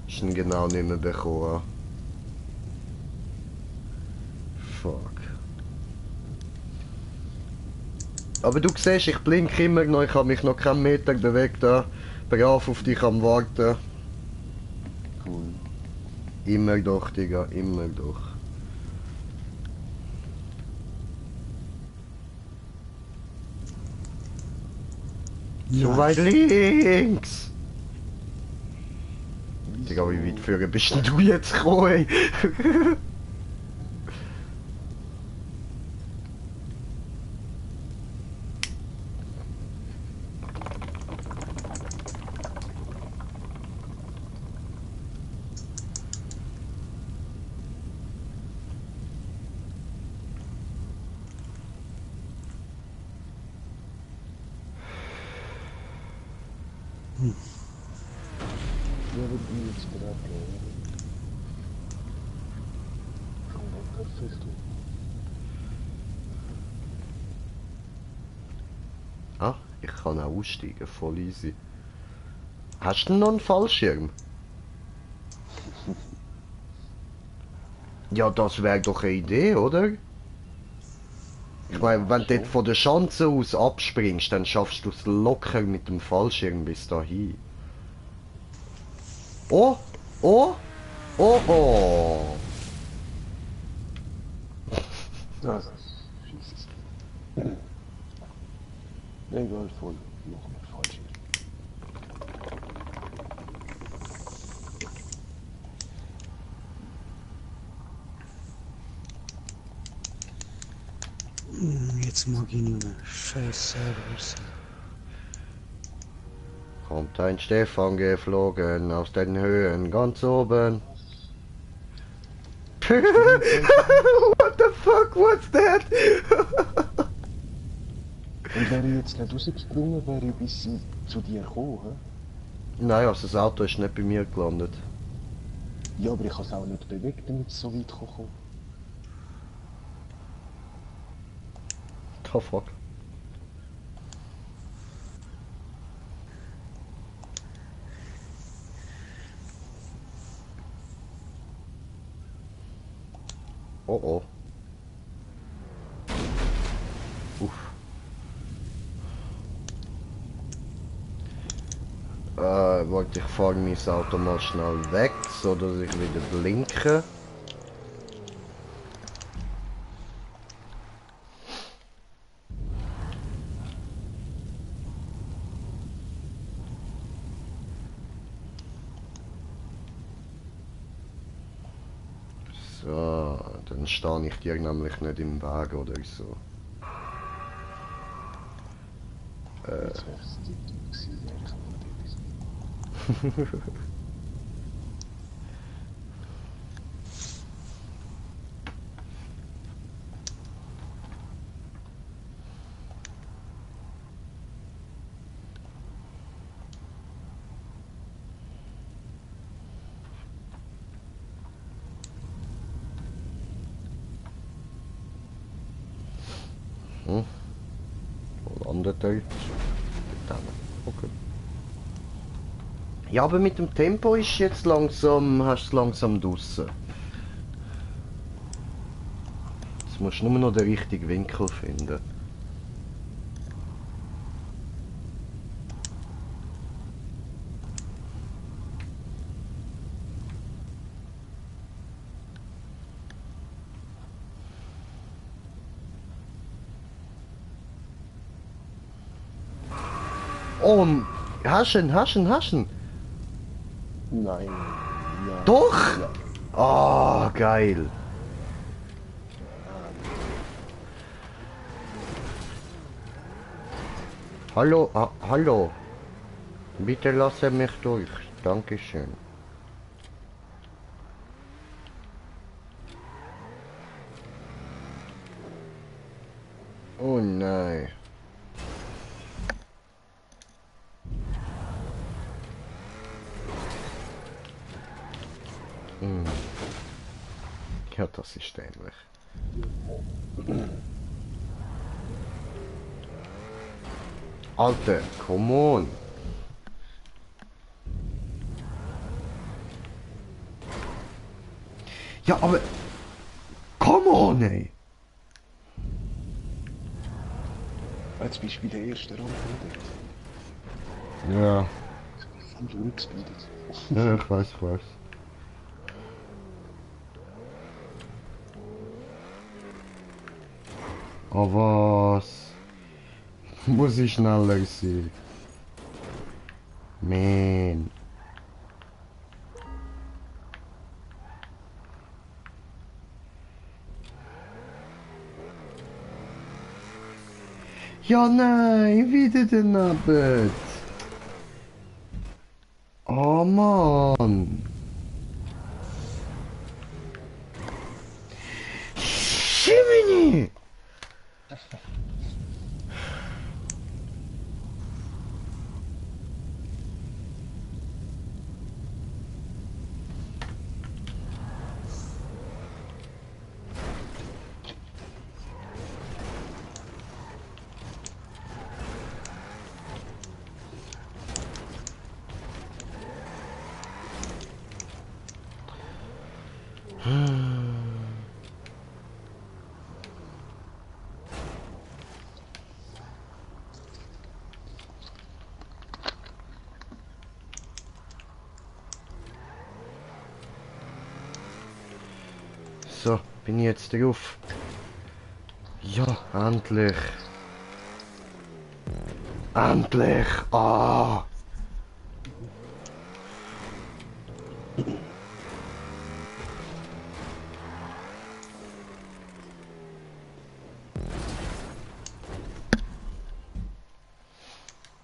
Ist ihn genau nicht mehr bekommen. Fuck. Aber du siehst, ich blinke immer noch, ich habe mich noch keinen Meter bewegt da. Brav auf dich am Warten. Cool. Immer doch, Digga, immer doch. So weit links! Digga, wie weit führen bist denn du jetzt gekommen, ey? Ja, wir bin jetzt gerade schon perfekt. Ah, ich kann auch aussteigen, voll easy. Hast du noch einen Fallschirm? Ja, das wäre doch eine Idee, oder? Ich meine, wenn du dort von der Schanze aus abspringst, dann schaffst du es locker mit dem Fallschirm bis dahin. Oh! Oh! Oh oh! Ja, schießt. Egal, voll. Noch mit falsch. Jetzt mag ich nicht mehr. Scheiß Servers. Kommt ein Stefan geflogen aus den Höhen ganz oben. What the fuck was that? Und wäre ich jetzt nicht rausgesprungen, wäre ich bis zu dir gekommen, hä? Nein, also das Auto ist nicht bei mir gelandet. Ja, aber ich habe es auch nicht bewegt, damit es so weit kommt. The fuck? Oh oh. Uff. Warte, ich fahre mein Auto mal schnell weg, so dass ich wieder blinke. So, dann stehe ich dir nämlich nicht im Weg oder so. Jetzt wäre es die gewesen, wäre ich noch nicht gewesen. dort. Okay. Ja, aber mit dem Tempo ist jetzt langsam, hast du es langsam draussen. Jetzt musst du nur noch den richtigen Winkel finden. Oh, hast du ihn, hast du ihn, hast du ihn? Nein. Ja. Doch! Ja. Ah, geil. Hallo, hallo. Bitte lasse mich durch. Dankeschön. Oh nein. Hm. Ja, das ist ähnlich. Alter, come on. Ja, aber... Come on, ey. Jetzt bist du bei der ersten Runde. Ja, Voll zurückgebildet. ja, ich weiß, ich weiß. Aber was? Muss ich schneller sein? Man. Ja, nein, wieder daneben. Oh Mann. Jiminy! So, bin ich jetzt drauf. Ja, endlich. Endlich! Ah!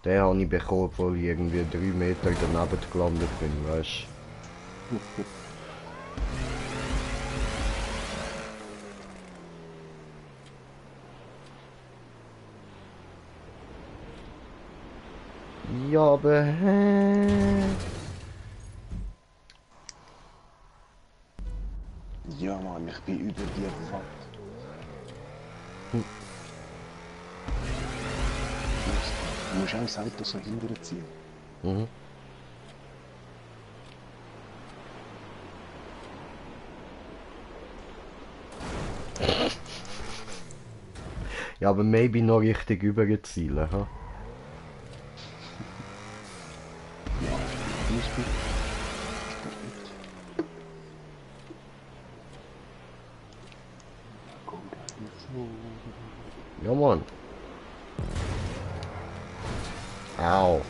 Den habe ich bekommen, obwohl ich irgendwie 3 Meter daneben gelandet bin, weißt du? Ja, aber Ja, Mann, ich bin über dir Wand. Du musst auch das Auto so hinterher ziehen. Mhm. Ja, aber maybe noch richtig überzielen, ha? Ja, alles gut. Perfekt. Komm, so. Ja, Mann. Au.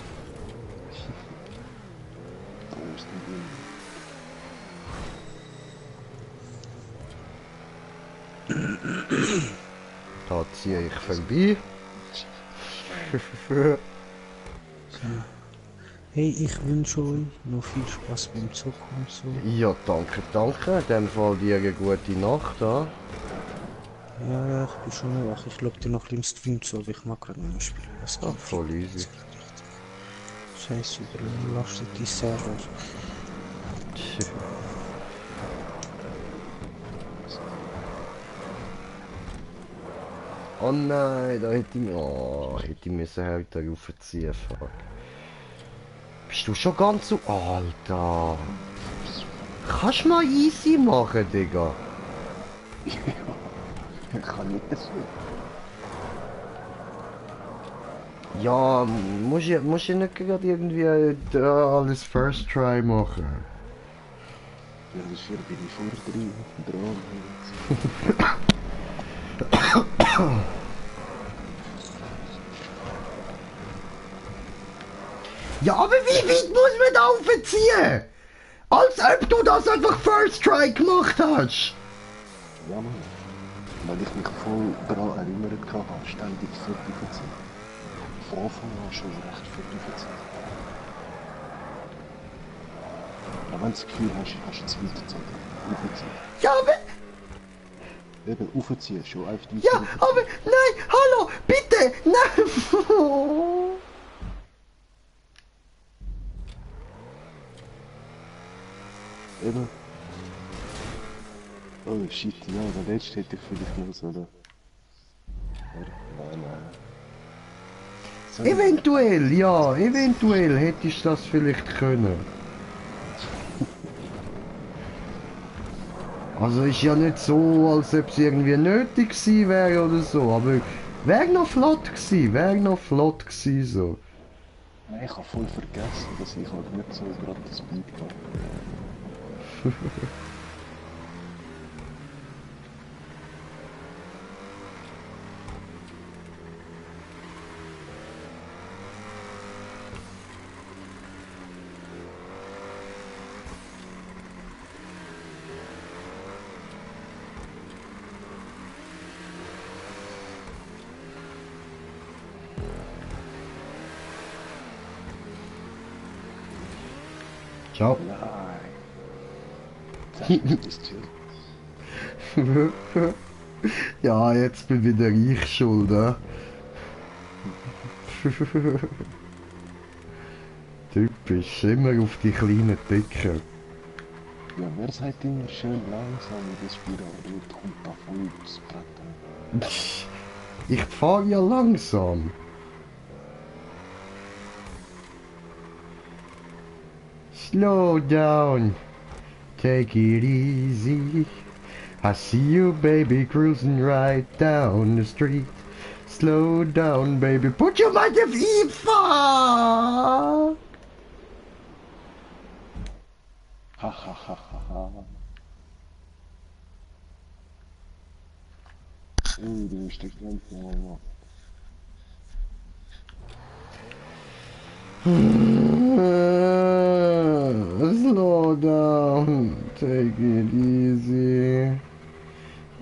Da ist die Wind. Da ziehe ich vorbei. Hey, ich wünsche euch noch viel Spaß beim Zocken und so. Ja, danke, danke. In dem Fall dir eine gute Nacht, ha? Ja, ja, ich bin schon wach. Ich schaue dir noch ein bisschen Stream zu, aber ich mag gerade nicht mehr spielen. Das Ja, geht voll viel easy. zu richtig. Scheiße, überlastet die Server. Oh nein, da hätte ich... Oh, hätte ich müssen härter raufziehen, fuck. Bist du schon ganz so... Alter. Kannst du mal easy machen, Digga? Ich kann nicht das viel. Ja, musst du nicht gerade irgendwie alles First Try machen? Ja, dafür bin ich vor dran. Ja, aber wie weit muss man da aufziehen? Als ob du das einfach First Try gemacht hast. Ja, Mann. Weil ich mich voll daran erinnert habe, ständig fertig verziehen. Von Anfang an schon recht fertig verziehen. Aber wenn du das Gefühl hast, hast du zu weit gezogen. Aufziehen. Ja, aber... Eben, aufziehen, schon einfach die Ja, aber... Nein, hallo, bitte, nein. Eben. Oh shit, ja, der letzte hätte ich vielleicht noch so, oder? Nein, nein. Eventuell, ja, eventuell hättest du das vielleicht können. Also ist ja nicht so, als ob es irgendwie nötig gewesen wäre oder so, aber wäre noch flott gewesen so. Nein, ich habe voll vergessen, dass ich halt nicht so gerade das Speed habe. Ciao. Nein. Das ist chill. Ja, jetzt bin wieder ich schuld, ne? Typisch, immer auf die kleinen Dicken. Ja, wer sagt immer schön langsam in das Spiral und kommt da voll aufs Brett. Ich fahr ja langsam. Slow down, take it easy. I see you, baby, cruising right down the street. Slow down, baby, put your mind at ease, fuck! Ha ha ha ha ha. Du bist der Grenze, Mann. Slow down, take it easy.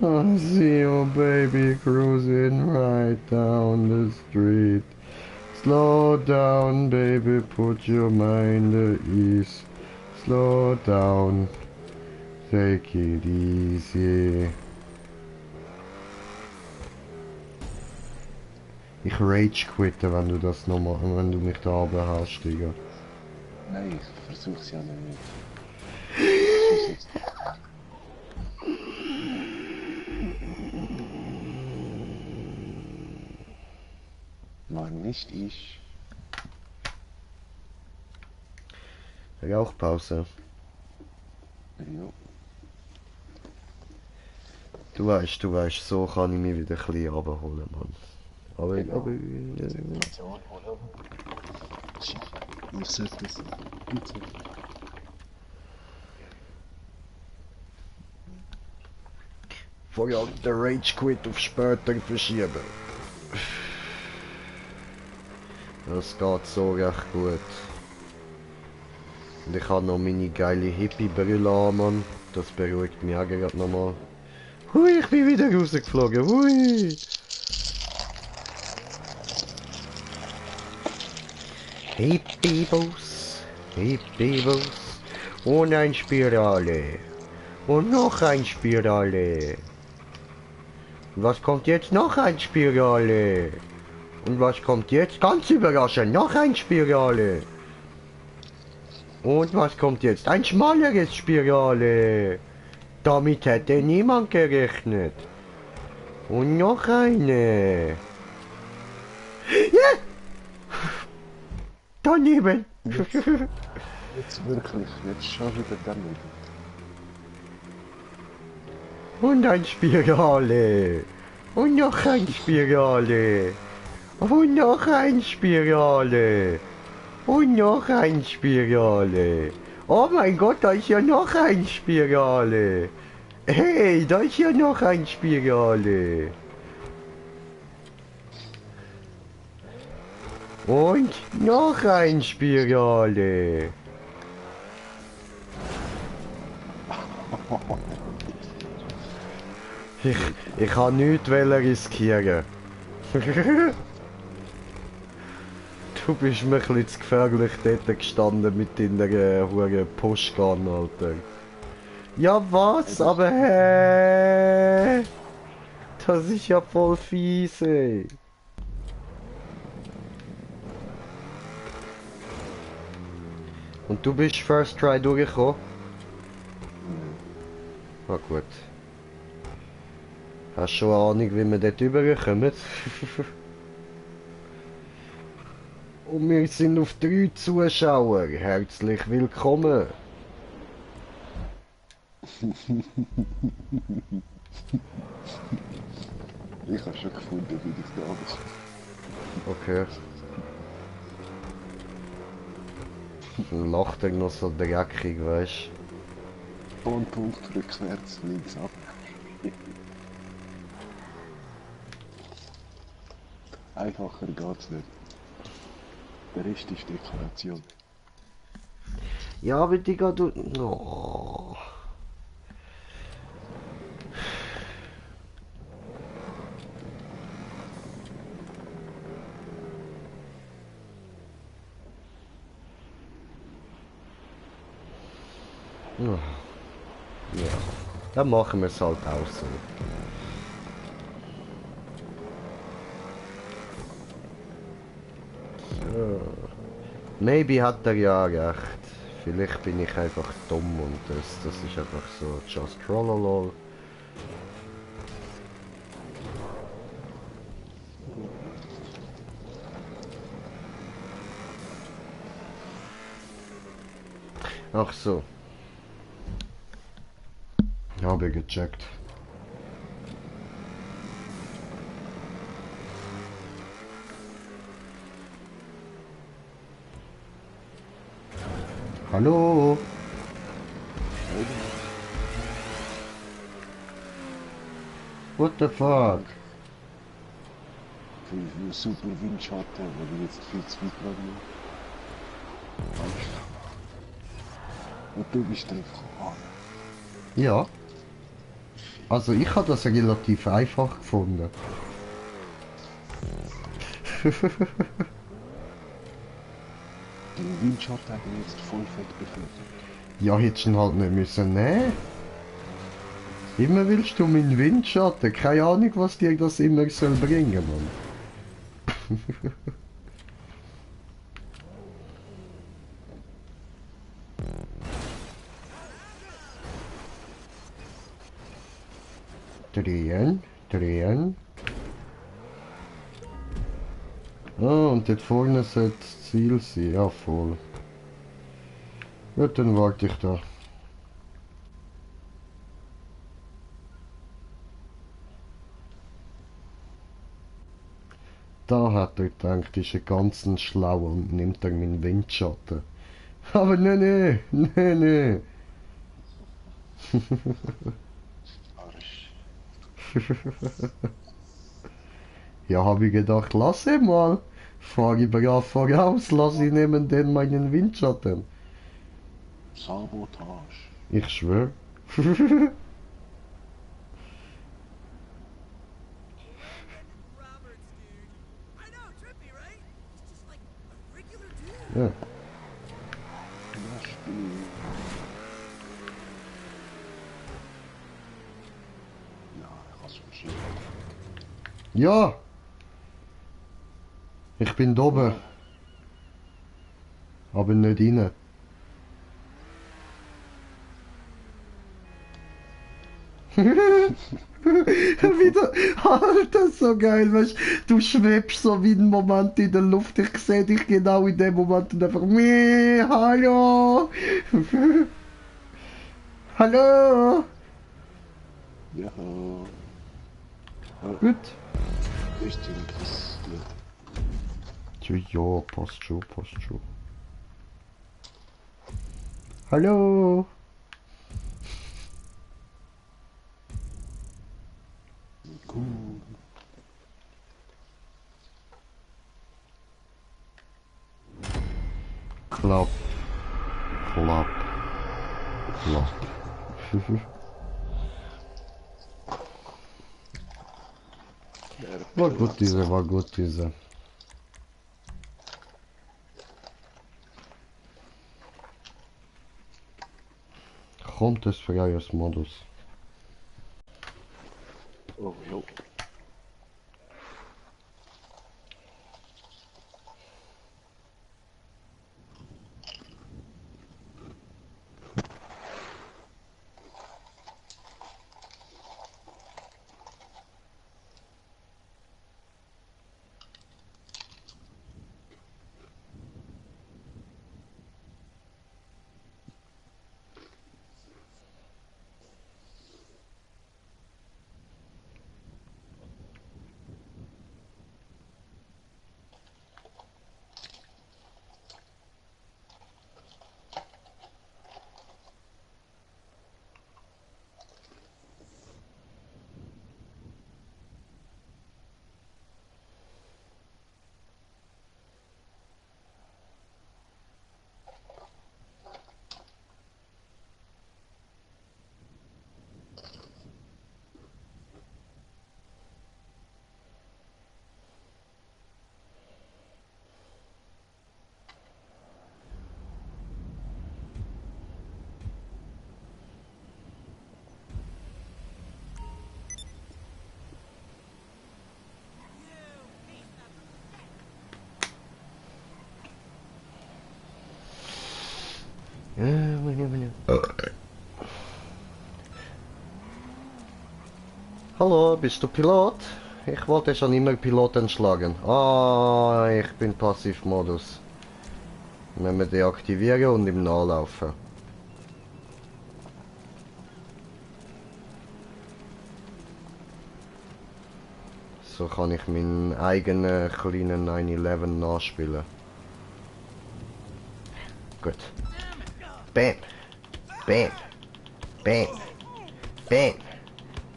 I see you, baby, cruising right down the street. Slow down, baby, put your mind at ease. Slow down, take it easy. Ich rage quitten, wenn du das nochmal, wenn du mich da oben hast, Digga. Nein, ich versuch's ja nicht. War nicht ich. Rauchpause. Ja. Du weißt, so kann ich mich wieder ein bisschen runterholen, Mann. Aber, Genau. aber... Ich sollte das gut sein. Vor allem den Rage Quit auf später verschieben. Das geht so recht gut. Und ich habe noch meine geile Hippie-Brille an, Mann. Das beruhigt mich auch gerade nochmal. Hui, ich bin wieder rausgeflogen. Hui! Hippie-Bus, Hippie-Bus. Und ein Spirale. Und noch ein Spirale. Und was kommt jetzt? Noch ein Spirale. Und was kommt jetzt? Ganz überraschend, noch ein Spirale. Und was kommt jetzt? Ein schmaleres Spirale. Damit hätte niemand gerechnet. Und noch eine. Ja! Daneben! Jetzt wirklich, jetzt schon wieder daneben. Und ein Spirale. Und noch ein Spirale. Und noch ein Spirale. Und noch ein Spirale. Oh mein Gott, da ist ja noch ein Spirale. Hey, da ist ja noch ein Spirale. Und noch ein Spirale. Ich kann nichts riskieren. Du bist mir ein bisschen zu gefährlich dort gestanden mit deiner hohen Postgun, Alter. Ja was? Aber hä? Das ist ja voll fies, ey. Und du bist First Try durchgekommen? Na gut. Hast du schon eine Ahnung, wie wir dort rüberkommen? Und wir sind auf 3 Zuschauer. Herzlich willkommen. Ich habe schon gefunden, wie ich da angekommen. Okay. Dann lacht er noch so dreckig, weißt du? Punkt rückwärts, links ab. Einfacher geht's nicht. Der Rest ist Dekoration. Ja, aber Digga, du... Oh. Ja, dann machen wir es halt auch so. So. Maybe hat er ja recht. Vielleicht bin ich einfach dumm und das ist einfach so just trollolol. Ach so. Habe gecheckt. Hallo? What the fuck? Für super Windschatten, weil ich jetzt viel zu weit gegangen. Und du bist einfach an. Ja. Also ich habe das relativ einfach gefunden. Den Windschatten hat mich jetzt voll fett befürchtet. Ja, hättest du ihn halt nicht müssen nehmen. Immer willst du meinen Windschatten. Keine Ahnung, was dir das immer soll bringen, Mann. Drehen, drehen. Ah, und dort vorne sollte das Ziel sein. Ja, voll. Gut, dann warte ich da. Da hat er gedacht, ist er ganz schlau und nimmt er meinen Windschatten. Aber nee. Arsch. Ja, habe ich gedacht, lass ihn mal. Fahr ich brav voraus, lass ihn nehmen den meinen Windschatten. Sabotage. Ich schwör. Ja. Ja, Spiel. Ja, ich hab's verschieden. Ja! Ich bin da oben. Aber nicht rein. Wieder, Alter, so geil, weißt du, schwebst so wie ein Moment in der Luft, ich sehe dich genau in dem Moment und einfach, hallo, hallo, Ja, gut. ist das Ja, passt schon, passt schon. Hallo. gut. Klapp, klapp, klapp. War gut diese, war gut diese. Kommt es freies Modus. Oh, jo. Hallo, bist du Pilot? Ich wollte schon immer Pilot entschlagen. Ah, ich bin Passivmodus. Wenn wir deaktivieren und im Nachlaufen. So kann ich meinen eigenen kleinen 911 nachspielen. Gut. Bam! Bam! Bam! Bam!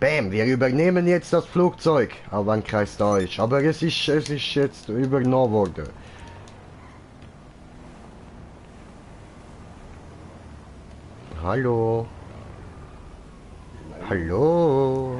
Bam! Wir übernehmen jetzt das Flugzeug, auch wenn keins da ist. Aber es ist jetzt übernommen worden. Hallo? Hallo?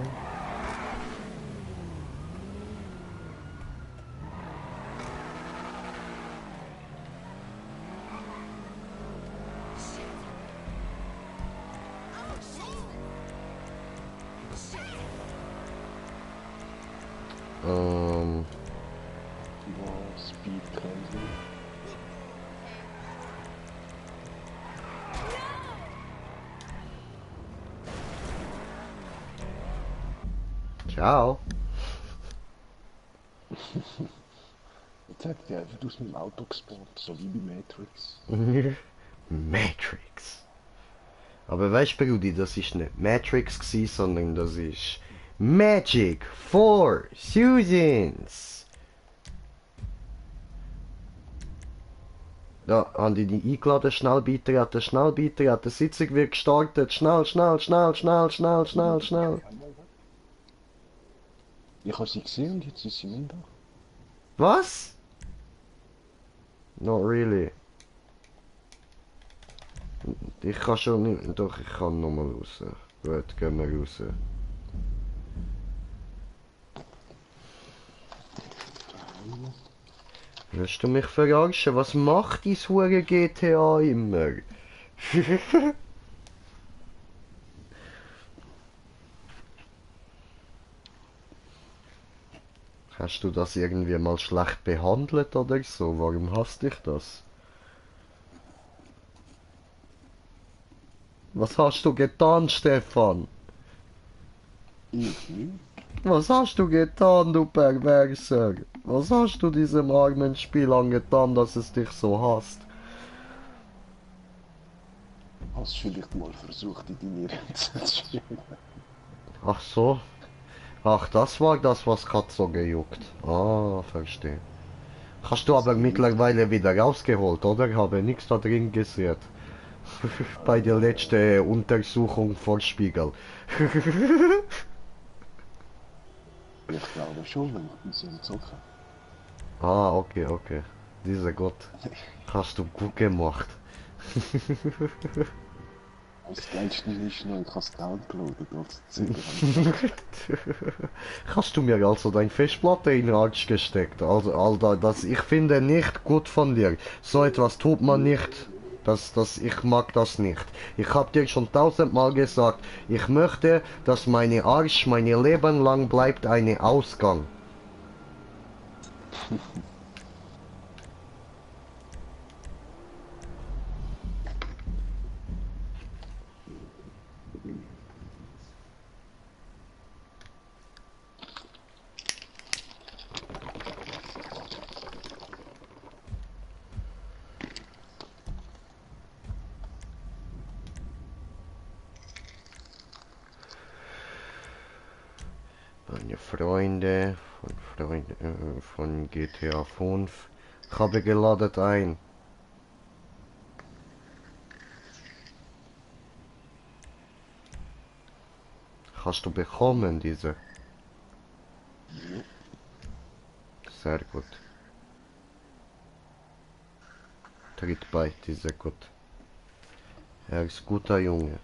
Ja, Speed Kreisel. Ciao. Jetzt hat der einfach aus dem Auto gespawnt, so wie bei Matrix. Matrix. Aber weißt du, Brudi, das ist nicht Matrix gsi, sondern das ist Magic for Susans. Da haben die eingeladen, schnell beitreten, schnell beitreten, Sitzung wird gestartet, schnell, schnell, schnell, schnell, schnell, schnell, schnell. Ich habe sie gesehen und jetzt ist sie nicht da. Was? Not really. Ich kann schon nicht, doch, ich kann nochmal raus. Gut, gehen wir raus. Willst du mich verarschen? Was macht dein hure GTA immer? Hast du das irgendwie mal schlecht behandelt oder so? Warum hasst dich das? Was hast du getan, Stefan? Ich nicht. Was hast du getan, du Perverser? Was hast du diesem armen Spiel angetan, dass es dich so hasst? Hast du vielleicht mal versucht, in deine Grenzen zu spielen? Ach so. Ach, das war das, was grad so gejuckt. Ah, verstehe. Hast du aber mittlerweile wieder rausgeholt, oder? Habe nichts da drin gesehen. Bei der letzten Untersuchung vor Spiegel. Ich glaube schon, wenn ich ein bisschen zocke. Ah, okay, okay. Dieser Gott. Hast du gut gemacht. Das Geilste ist noch, ich habe das Geld geladen, als Züge. Hast du mir also dein Festplatte in den Arsch gesteckt? Also, Alter, das ich finde nicht gut von dir. So etwas tut man nicht. Ich mag das nicht. Ich hab dir schon 1000-mal gesagt, ich möchte, dass meine Arsch mein Leben lang bleibt eine Ausgang. Meine Freunde von GTA 5. Ich habe geladen ein. Hast du bekommen, diese? Sehr gut. Tritt bei, diese gut. Er ist guter Junge.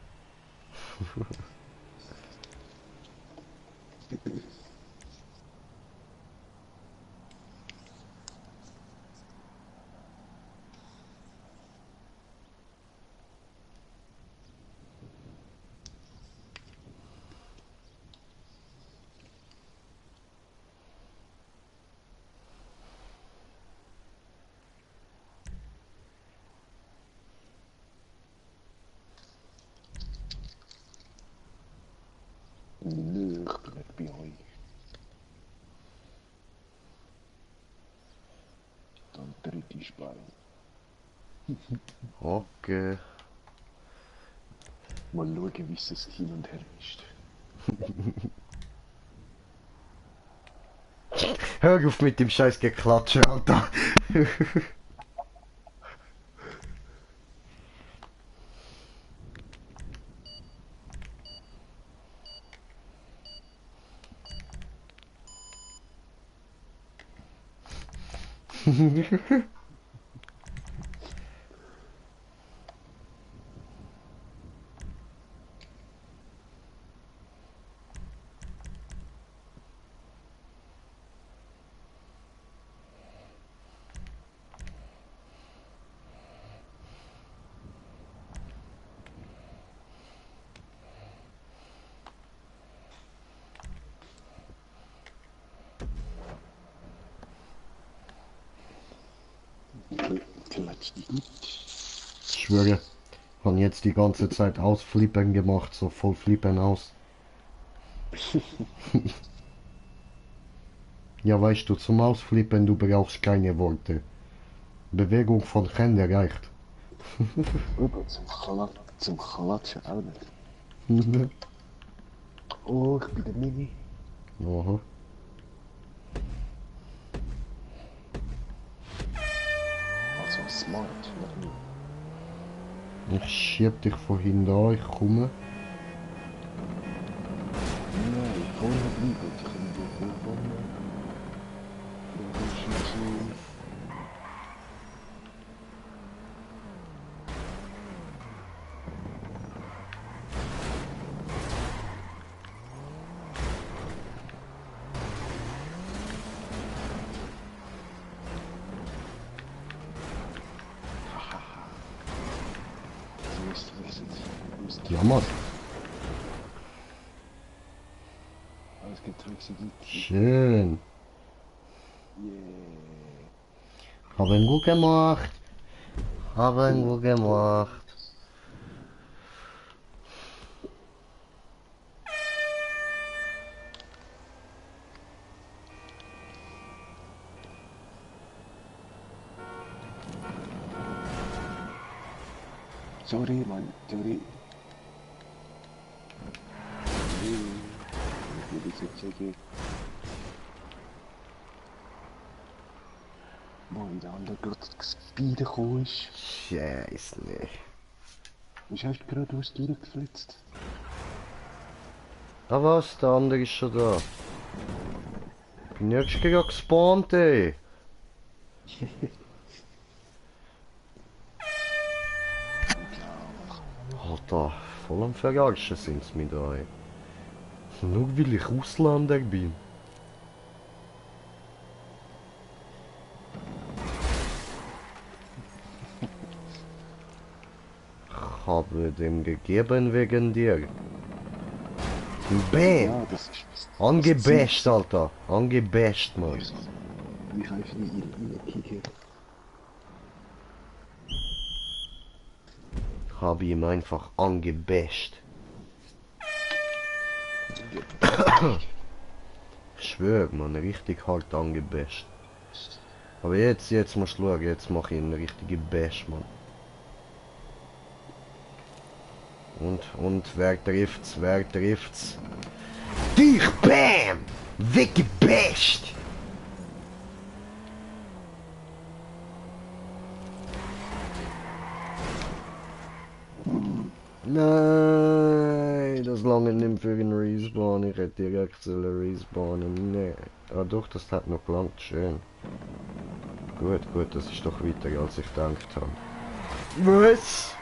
Nö, ich bin nicht bei euch. Dann dritte Sperre. Okay. Mal schauen, wie es hin und her ist. Hör auf mit dem scheiß Geklatsche, Alter. Klatscht die gut. Ich schwöre, von jetzt die ganze Zeit ausflippen gemacht, so voll flippen aus. Ja, weißt du, zum Ausflippen, du brauchst keine Worte. Bewegung von Händen reicht. Aber zum Klatschen auch nicht. Oh, ich bin der Mini. Aha. Also smart, noch nie. Ich schieb dich von hinten an, ich komme. Nein, vorne bleiben, ich kann die vorne. Ja, das ist so. So ist das jetzt. Ja, Mann. Alles getrickst gut. Schön. Yeah. Haben gut gemacht. Haben gut gemacht. Sorry, Mann, sorry. Ich will das jetzt sagen. Mann, der andere gerade gespeeden gekommen ist. Scheiße. Was hast du gerade aus durchgeflitzt? Ah was, der andere ist schon da. Bin jetzt gerade gespawnt, ey. Alter, voll am Verarschen sind sie mit da, ey. Nur weil ich Ausländer bin. Ich habe dem gegeben wegen dir. Bam! Ja, das ist... Angebasht, Alter. Angebasht, Mann. Ich kann einfach nicht reinkicken. Ich habe ihm einfach angebasht. Ich schwör, man, richtig hart angebasht. Aber jetzt musst du schauen, jetzt mache ich eine richtige Bash, Mann. Und wer trifft's? Wer trifft's? Dich, bam! Weggebasht! Nein, das lange nicht für einen Respawn. Ich hätte direkt sollen respawnen. Nee. Ah doch, das hat noch gelangt. Schön. Gut, gut, das ist doch weiter als ich gedacht habe. Was?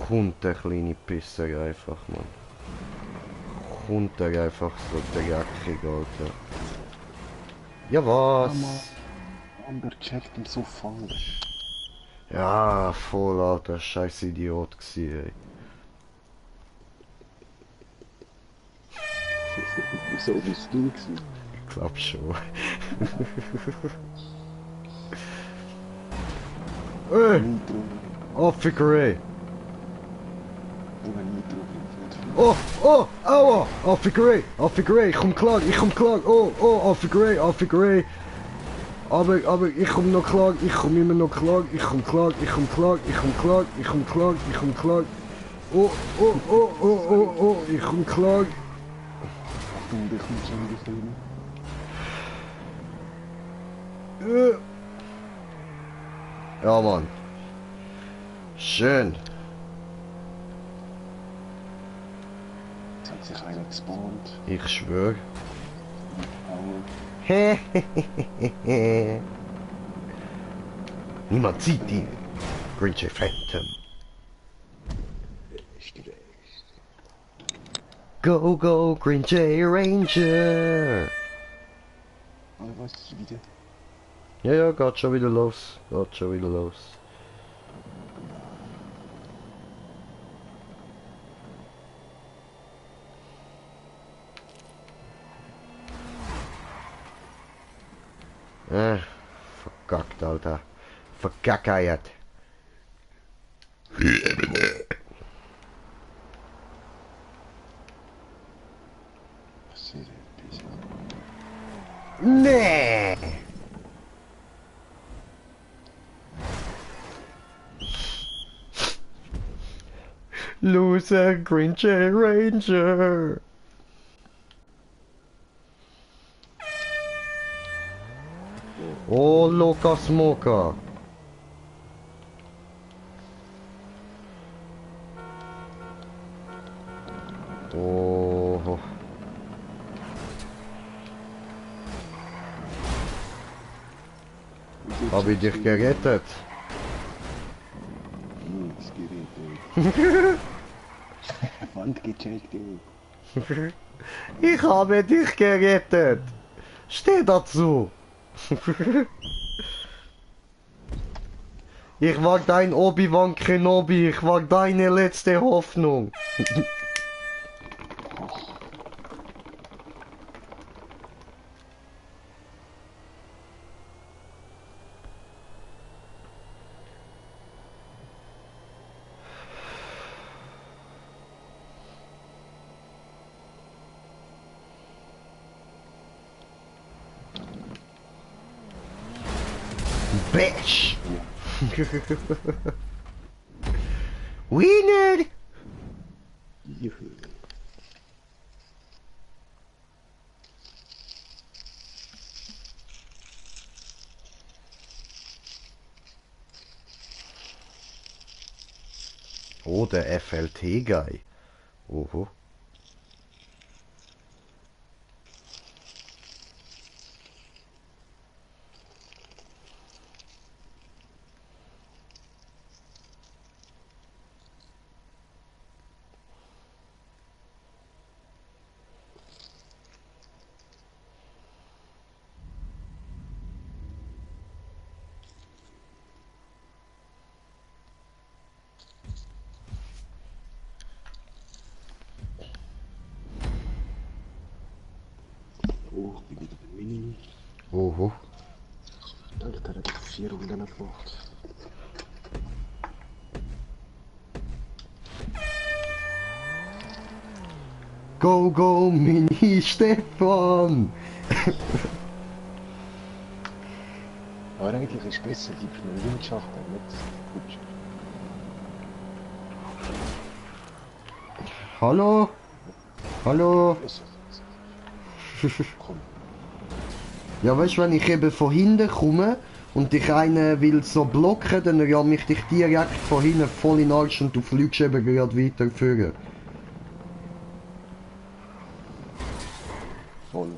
Kommt der kleine Pisser einfach, Mann. Kommt der einfach so dreckig, Alter. Ja was? Der andere checkt ihn so falsch. Ja, voll, Alter, scheiß Idiot gsi, ey. So bist du gewesen. Ich glaub schon. Ey, Nitro. oh, Fickerei. Du hast Nitro. Oh, oh, aua, oh, Fickerei, ich komm klar, oh, oh, Fickerei. Aber ich komm noch klar, ich komm immer noch klar, ich komm klar. Oh, oh, oh, oh, oh, oh, ich komm klar. Achtung, der kommt schon wieder rein. Ja, Mann. Schön. Jetzt hat sich einer gespawnt. Ich schwör. Aua. Niemand sieht ihn. Grinch Phantom. Ist der Go, go, Grinch Ranger. Ah, was ist wieder? Ja, geht schon wieder los. Verkackt, Alter. Verkackeiert. Passiert etwas. Nee. Loser Grinch Ranger. Oh, Loka Smoker. Oh. Hab ich dich gerettet? Das Gerät, ey. Wand gecheckt, ey. Ich habe dich gerettet. Steh dazu. Ich war dein Obi-Wan Kenobi. Ich war deine letzte Hoffnung. Bash! Winner! Juhu. Oh, der FLT-Guy. Oho. Oh, ich bin wieder bei Mini. Oho. Ich dachte, er hat 4 Runden gemacht. Go, go, Mini Stefan! Aber eigentlich ist es besser, gibst du einen Windschacht, nicht Kutsch. Hallo? Hallo? Komm. Ja, weißt du, wenn ich eben von hinten komme und dich einer will so blocken, dann ramm ich dich direkt von hinten voll in den Arsch und du fliegst eben gerade weiter vorne. Voll.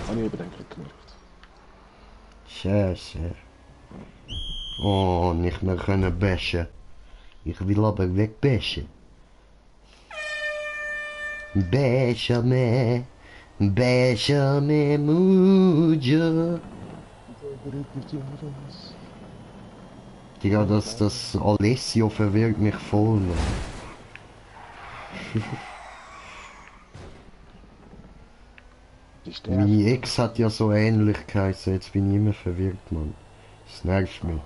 Habe ich eben eigentlich gemerkt. Scheiße. Oh, nicht mehr können bashen. Ich will aber wegbashen. Bashame, bashame mucho. Digga, das Alessio verwirrt mich voll. Ist der Meine Ex hat ja so ähnlich geheißen, jetzt bin ich immer verwirrt, Mann. Das nervt mich.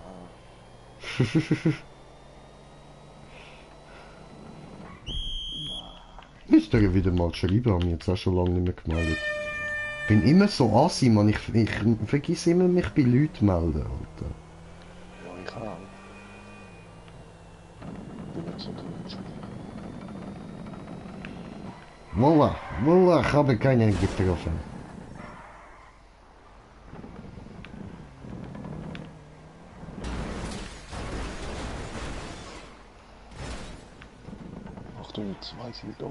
Müsst ihr wieder mal schreiben, haben wir jetzt auch schon lange nicht mehr gemeldet. Bin immer so assi, Mann, ich vergiss immer mich bei Leuten melden, Alter. Ja, ich auch. Bin nicht so gut. Voila, voila, ich habe keinen getroffen. Achtung, 2 sind da.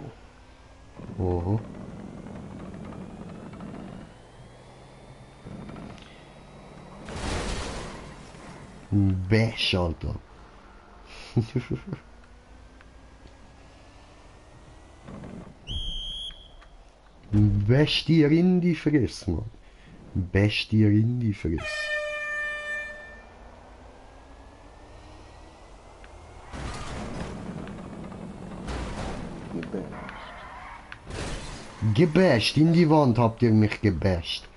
Oho. Bash, Alter. Bash dir in die Fresse, Mann. Bash dir in die Fresse. Gebasht, in die Wand habt ihr mich gebasht.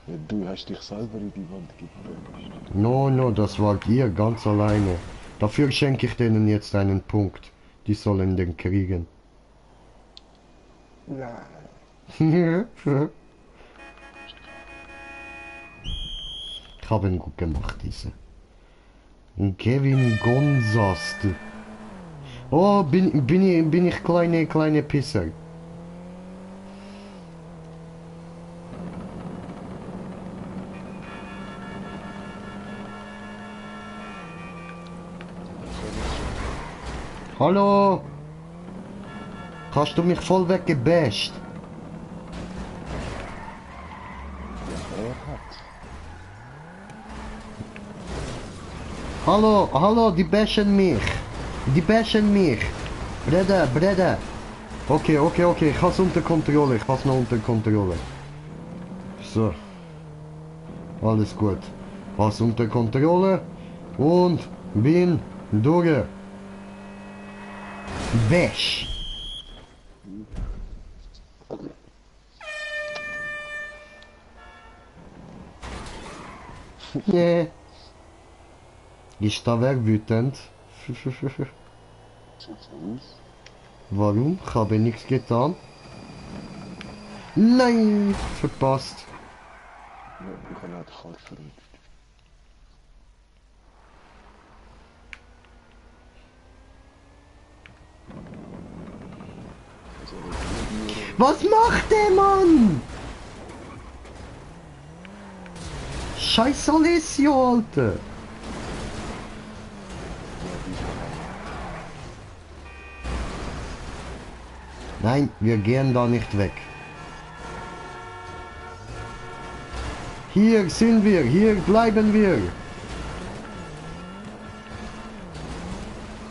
Ja, du hast dich selber in die Wand gebasht. No, no, das wart ihr ganz alleine. Dafür schenke ich denen jetzt einen Punkt. Die sollen den kriegen. Nein. Ich habe ihn gut gemacht, diese. Und Kevin Gonzast. Oh, bin ich kleine Pisser. Hallo? Hast du mich voll weggebasht? Er hat. Hallo, hallo, die bashen mich. Die bashen mich. Breda. Okay, ich hab's unter Kontrolle, ich hab's noch unter Kontrolle. So. Alles gut. Hab's unter Kontrolle und bin durch. Bash. Nee. Ist da wer wütend? Warum? Ich habe nichts getan. Nein, verpasst. Ja, ich habe auch kalt verrückt. Also, Was macht der Mann? Scheiß Alessio, Alter. Nein, wir gehen da nicht weg. Hier sind wir, hier bleiben wir.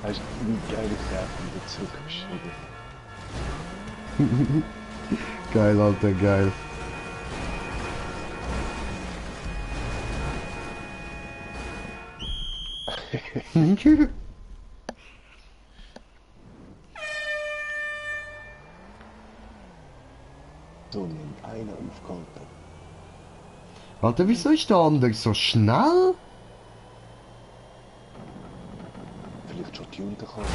hast du wie geil gesagt, wieder zurückgeschrieben. Geil, Alter, geil. So, nimm einer aufgehalten. Alter, wieso ist der andere so schnell? Vielleicht schon die Unterkante.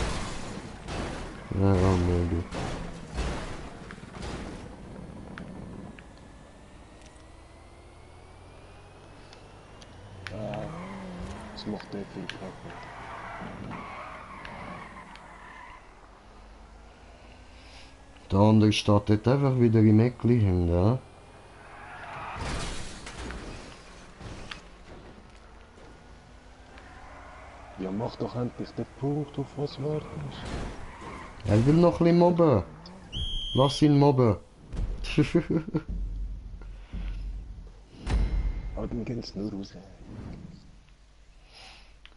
Ja, möglich. Das macht der viel kaputt. Der andere steht dort einfach wieder im Eckli hin, ja? Ja, mach doch endlich den Punkt, auf was wartest. Er will noch ein bisschen mobben. Lass ihn mobben. Aber dann gehen sie nur raus.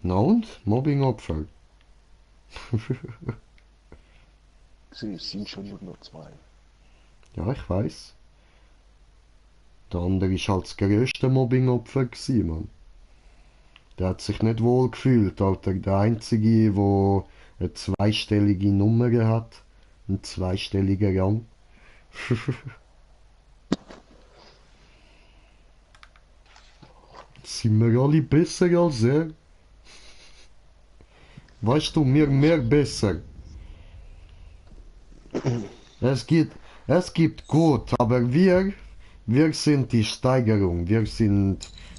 Na und? Mobbingopfer. Es sind schon nur noch zwei. Ja, ich weiß. Der andere ist halt das grösste Mobbingopfer gewesen, Mann. Der hat sich nicht wohl gefühlt, Alter. Der Einzige, der eine zweistellige Nummer hat. Ein zweistelliger Rang. Sind wir alle besser als er? Weißt du, mir mehr besser. Es gibt gut, aber wir sind die Steigerung.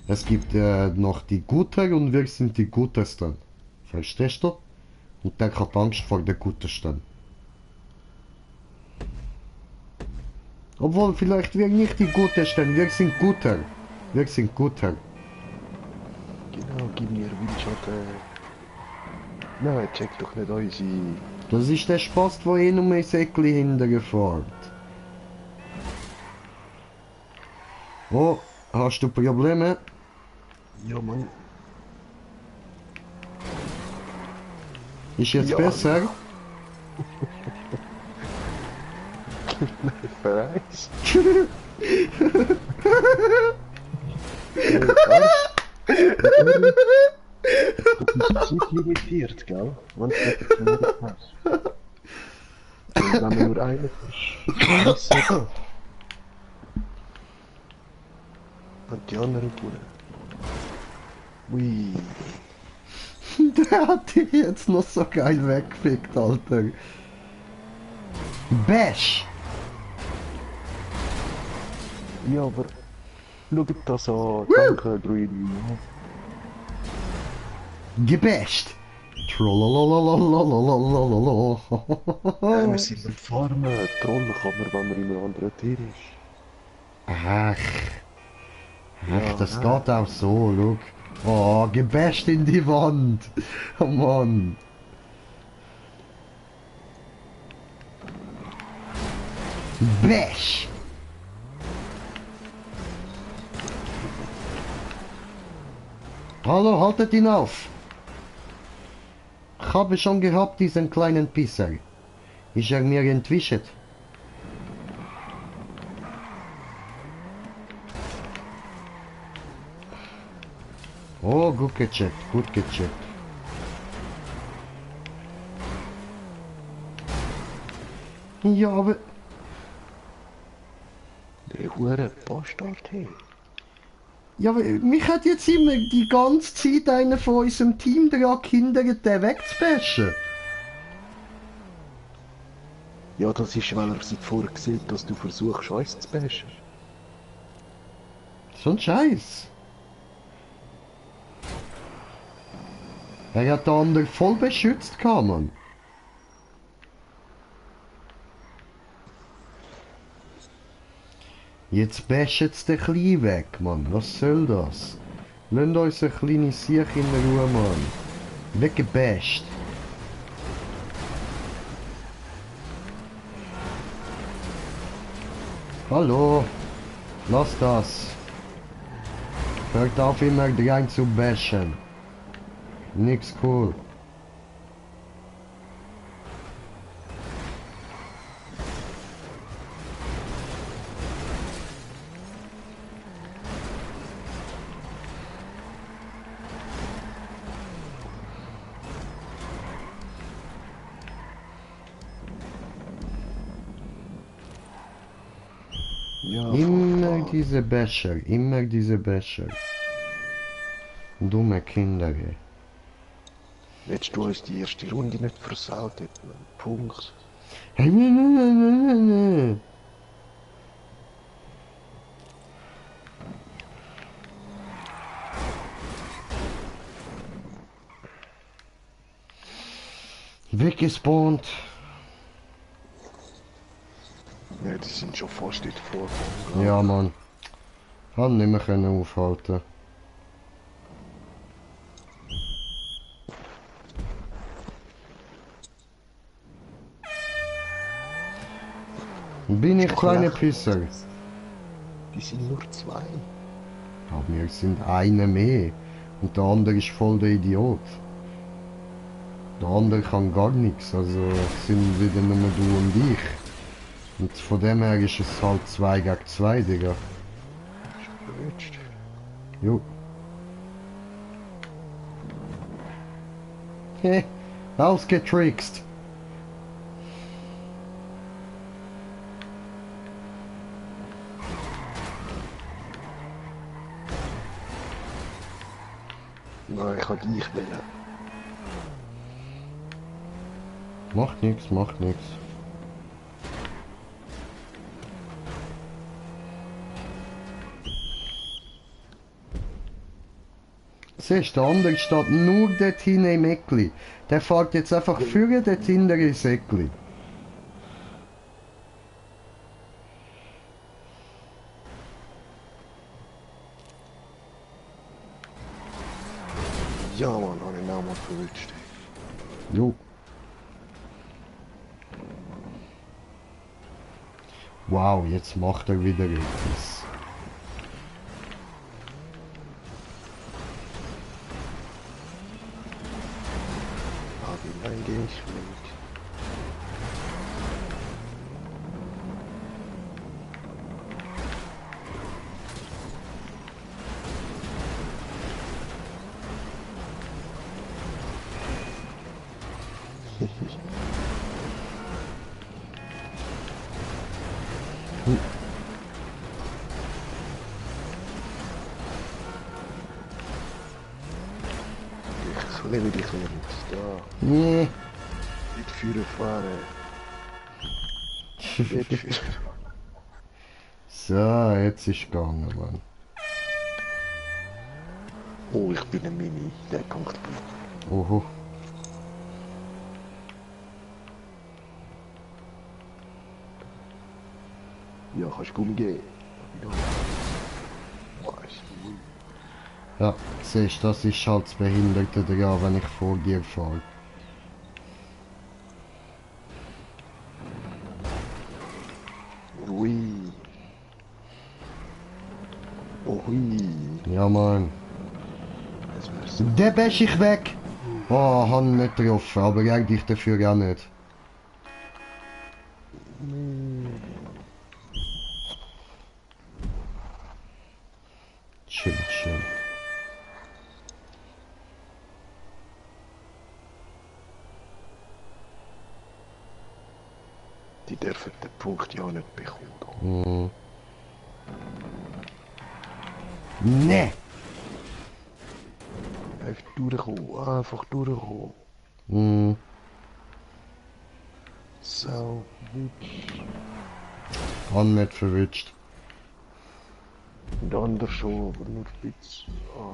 Es gibt noch die Guten und wir sind die Gutesten. Verstehst du? Und der hat Angst vor der Gutesten. Obwohl, vielleicht wir nicht die Gutesten, wir sind Guter. Wir sind Guter. Genau, gib mir Windschatten. Nein, check doch nicht unsere... Das ist der Spaß, der eh nur ein Säckli hinterfährt. Oh, hast du Probleme? Ja, Mann. Ist jetzt Ja. besser? Verreis. Du bist limitiert, gell? Wenn du nicht mehr hast. Und wenn man nur einen ist. Und die anderen Bullen. Ui. Der hat dich jetzt noch so geil weggefickt, Alter. Bash! Ja, aber... Schaut das an. Danke, Druidi. Gebasht! Wir Trollalalalalalalala. sind am Farmen. Trollen kann man, wenn man in einem anderen Tier ist. Ach, Ja, das nein. geht auch so, look. Oh, gebasht in die Wand. Oh Mann. Bash! Hallo, haltet ihn auf! Ich habe schon gehabt, diesen kleinen Pisser. Ist er mir entwischt? Oh, gut gecheckt, gut gecheckt. Ja, aber... Der hure Bastard, hey. Ja, aber mich hat jetzt immer die ganze Zeit einer von unserem Team daran gehindert, den wegzubashen. Ja, das ist, weil er seit vorher sieht, dass du versuchst, uns zu bashen. So ein Scheiß. Er hat den anderen voll beschützt, kann man. Jetzt basht's den Kleinen weg, Mann. Was soll das? Lasst uns eine kleine Siech in Ruhe, Mann. Weggebasht. Hallo. Lass das. Hört auf, immer rein zu bashen. Nix cool. Ja, Immer voll. diese Becher, immer diese Becher. Dumme Kinder, ey. Hättest du uns die erste Runde nicht versaut, hätten wir einen Punkt. Hey, ne, ne, ne, ne, ne, ne. Weggespawnt. Ja, die sind schon fast nicht vorgegangen. Ja, Mann. Hat nicht mehr können aufhalten. Bin ich Ist doch kleine lächerlich. Pisser. Die sind nur 2. Aber wir sind einer mehr. Und der andere ist voll der Idiot. Der andere kann gar nichts. Also sind wieder nur du und ich. Und von dem her ist es halt 2 gegen 2, Digga. Verwünscht. Jo. Heh, ausgetrickst. Nein, ich kann dich wählen. Macht nix, macht nix. Siehst du, der andere steht nur dort hinten im Eckli. Der fährt jetzt einfach für dort hinten ins Eckli. Ja, Mann, habe ich auch mal verwünscht. Jo. Wow, jetzt macht er wieder etwas. Ah, wie lange gehe ich mit? Ich lebe dich nicht. Da, Nee. nicht führen fahren. Nicht führen. So, jetzt ist gegangen, Mann. Oh, ich bin ein Mini. Der kommt. Oho. Ja, kannst du Gummi geben? Ja. Weißt du. Ja, siehst du, das ist halt das Behinderte daran, wenn ich vor dir fahre. Ui. Oh, hui. Ja, Mann. Das wär's so. Den bash ich weg! Oh, hab ihn nicht getroffen, aber eigentlich dafür auch nicht. Chill, chill. Die dürfen den Punkt ja nicht bekommen. Mhm. Nee! Einfach durchkommen, einfach durchkommen. Mhm. So, Hab ihn nicht verwünscht. Der andere schon, aber nur ein bisschen. Ah.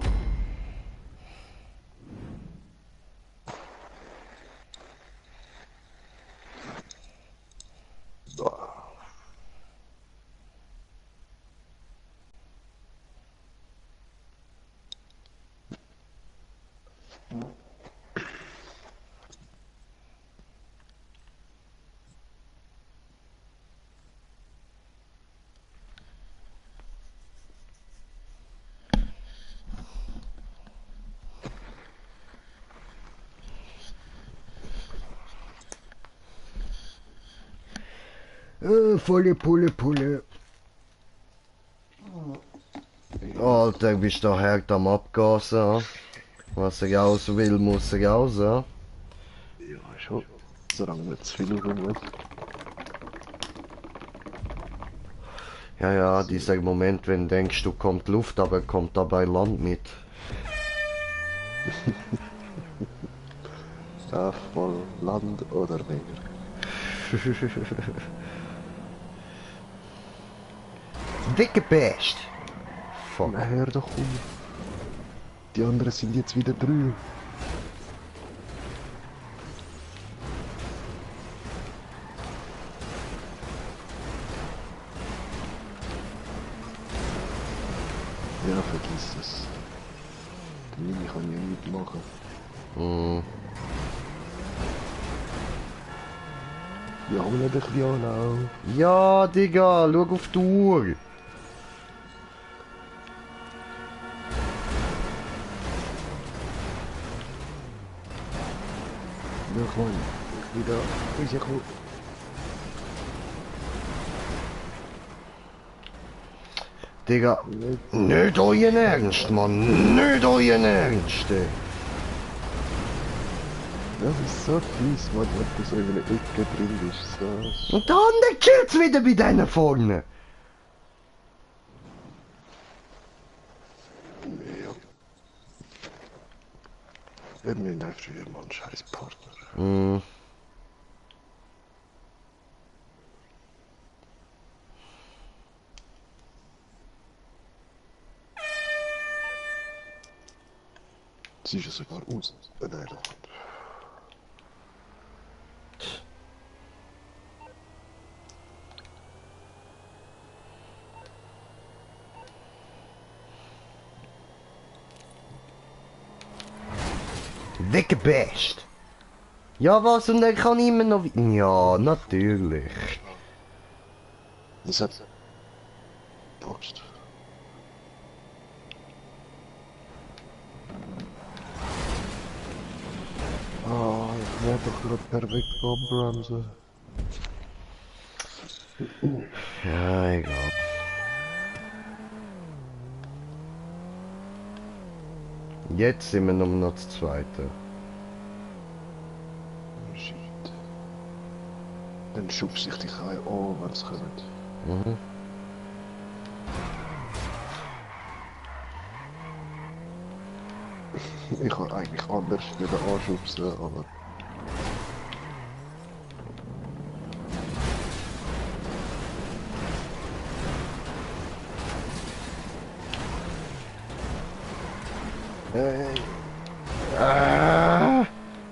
Ah. Volle Pulle. Alter, bist du hart am Abgasen. Was er raus will, muss er raus. Ja, schon. Solange nicht zu viel rum ist. Ja, dieser Moment, wenn du denkst, du kommt Luft, aber kommt dabei Land mit. Ja, voll Land oder Meer. Weggebasht! Fuck. Na, hör doch auf. Die anderen sind jetzt wieder drei. Ja, vergiss es. Der Mini kann ja nichts machen. Mm. Ja, hol dich ja auch. Ja, Digga, schau auf die Uhr. Ja, komm. Ich bin da rausgekommen. Digga, nicht euren Ernst, Mann, nicht euren Ernst. Ey. Das ist so fies, Mann, wenn du so in einer Ecke drin bist. So. Und der andere killt's wieder bei denen vorne. Ja. Wir müssen einfach wieder mal einen scheiß Partner. Mm. Sie ist ja sogar aus. Nein, doch. Weggebasht. Ja, was? Und er kann immer noch... Ja, natürlich. Das hat... Post. Ah, ich werde doch gerade perfekt abbremsen. Ja, egal. Jetzt sind wir noch das Zweite. Shit. Dann schubst ich dich ein, wenn es kommt. Mhm. Ich kann eigentlich anders wieder anschubsen, aber...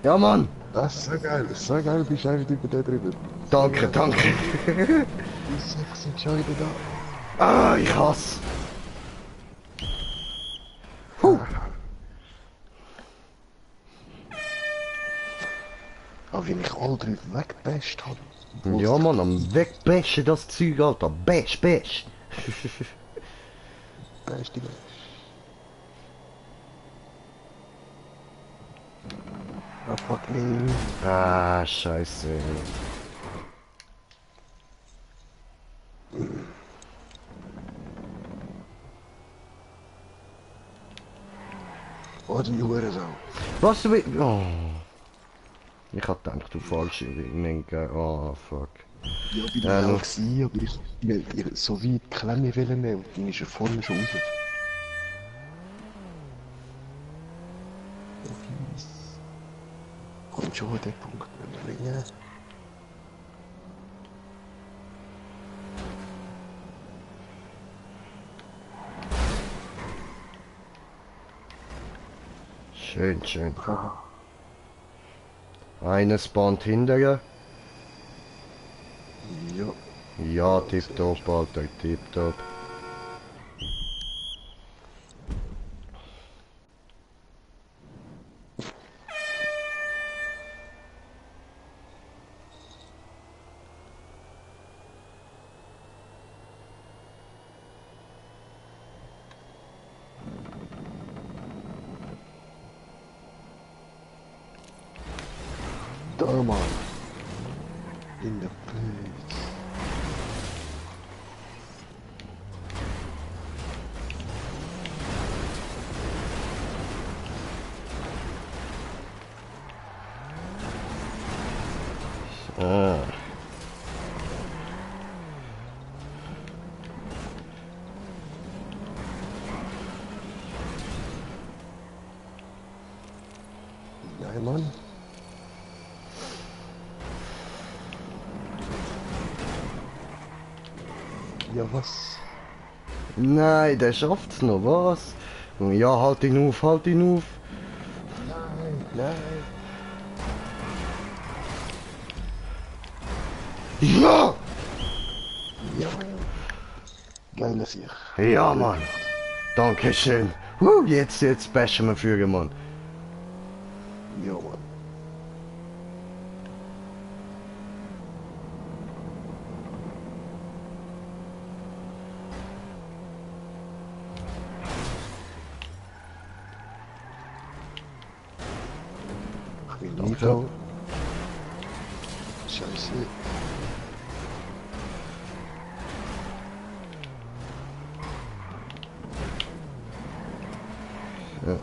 Ja, Mann. Das ist so geil bist du einfach über den drüber. Danke, danke. Die sechs sind schon wieder da. Ah, ich hasse. Huh. Aber wie mich alle drei weggebasht haben. Ja, Mann, am Wegbaschen das Zeug, Alter. Bash. Best die Bash. Ah, fuck me. Ah, scheiße. Oh, die Huren auch. Was du willst... Oh. Ich hab gedacht, du falsch lenken. Oh, fuck. Ja, bin ich auch gewesen, aber ich so weit die Klemme wollen nehmen und dann ist er vorne schon raus. Ja, fies. Kommt schon an den Punkt, wenn wir bringen. Schön, schön. Aha. Eines Band hinterher. Ja. Ja, tipptopp, Alter, tipptopp. Da, Mann. In der Place. Ah. Nein, Mann. Ja, was? Nein, der schafft's noch, was? Ja, halt ihn auf, halt ihn auf. Nein, nein. Ja! Ja. Geiler Sieg. Ja, Mann. Dankeschön. Jetzt bashen wir für, Mann. Ja, Mann. Finito. Scheiße. Ja.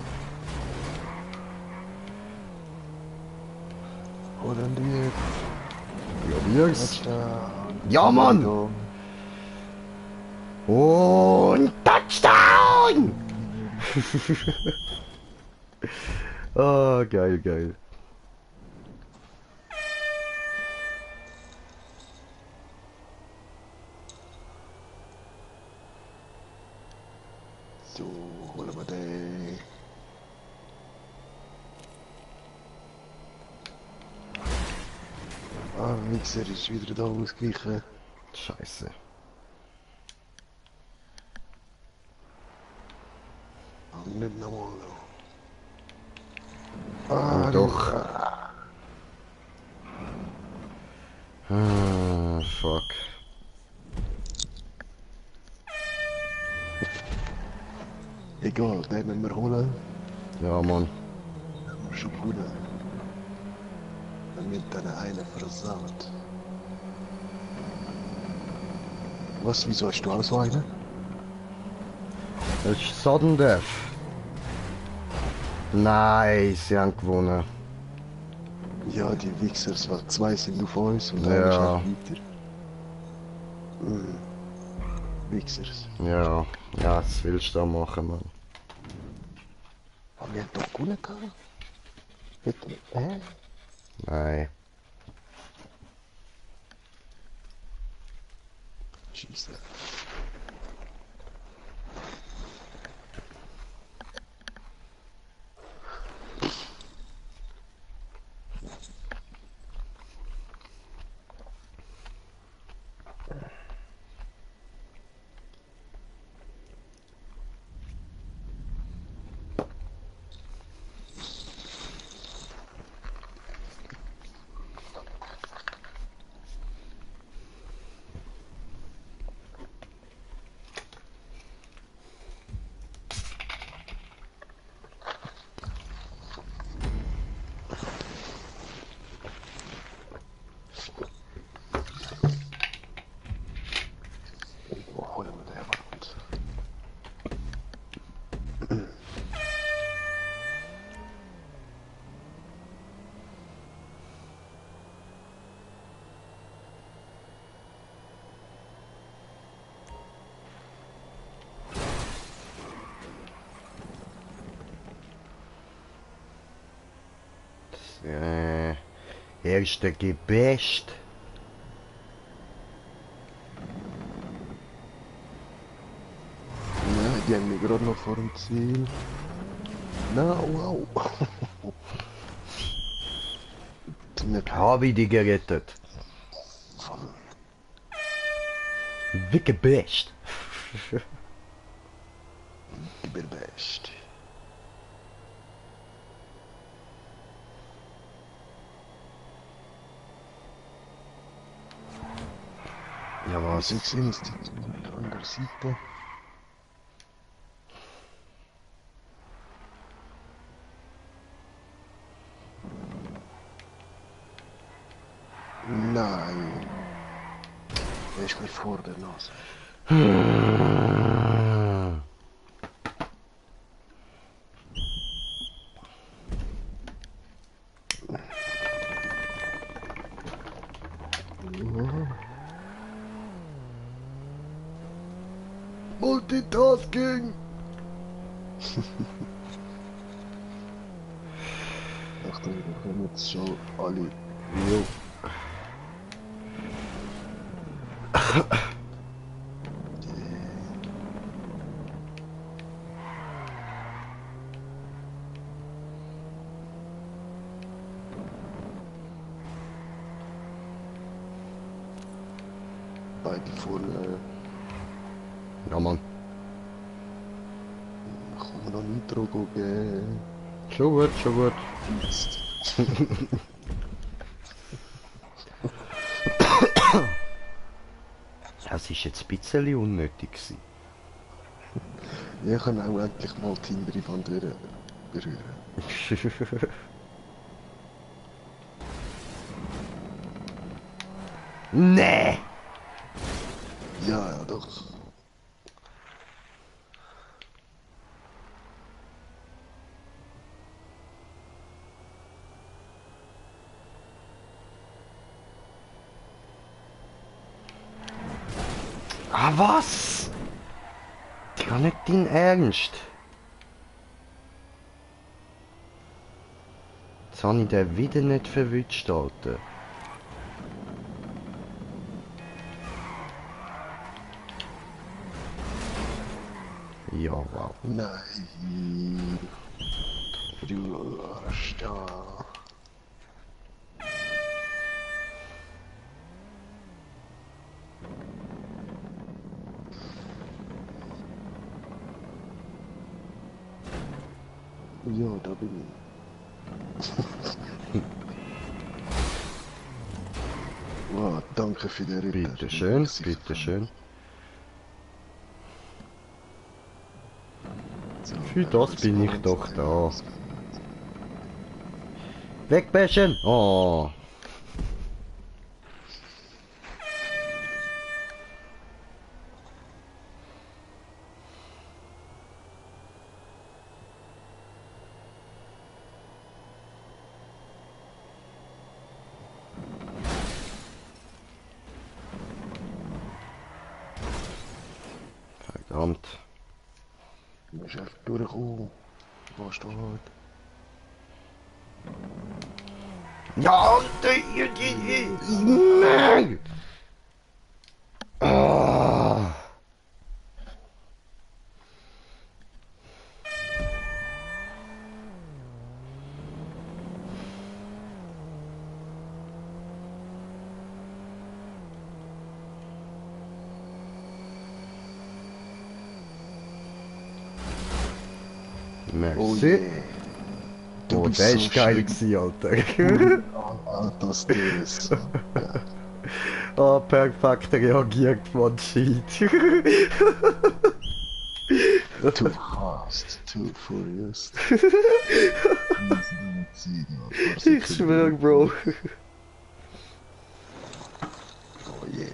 Holen wir. Probier's. Touchdown. Ja, Mann. Und Touchdown! Ah, geil, geil. So, holen wir den. Ah, Mixer ist wieder da ausgewichen. Scheiße. Nicht nochmal da. Ah, Doch. Ah. Ah, fuck. Egal, den müssen wir holen. Ja, Mann. Haben wir schon gewonnen. Dann wird dann einer versaut. Was, wieso hast du auch so einen? Das ist Sudden Death. Nein, sie haben gewonnen. Ja, die Wichsers, weil zwei sind auf uns und einer ist Ja. auch weiter. Wichsers. Ja, ja, was willst du da machen, Mann? Haben wir doch gewonnen gehabt? Bitte. Hä? Nein. Scheiße. Wo holen wir den Wand? Er ist der Gebest. Ja, die haben mich gerade noch vor dem Ziel. Na, wow. Nicht Habe ich dich gerettet. Weggebasht. überbest. Ja, Wir was? sind gesehen, es liegt an der Seite. Nein. Er ist mir vor der Nase. Multitasking! Achtung, wir kommen jetzt schon alle. Jo. Beide vorne. Ja, Mann. Kann man noch Nitro geben? Schon gut, schon gut. Mist. Das ist jetzt ein bisschen unnötig gewesen. Ich kann auch endlich mal die hintere Wand wieder berühren. Nee! Ja, ja, doch. Ah, was? Das kann nicht dein Ernst. Jetzt habe ich den wieder nicht verwünscht, Alter. Ja, wow. Nein. Du Arsch da. Ja, da bin ich. Wow, danke für den Ritter. Bitte schön, bitte schön. So, Für das bin ich doch da. Wegbäschen! Oh. Verdammt. Du musst einfach durchkommen. Wo steht? Ja, und nein! Ah. Oh Merci. yeah. Du Oh, bist der so ist geil schlimm. gewesen, Alter. Ah, das ist so geil. Ah, perfekt reagiert, man shit. Too fast, too furious. Ich schwör, Bro. Oh yeah.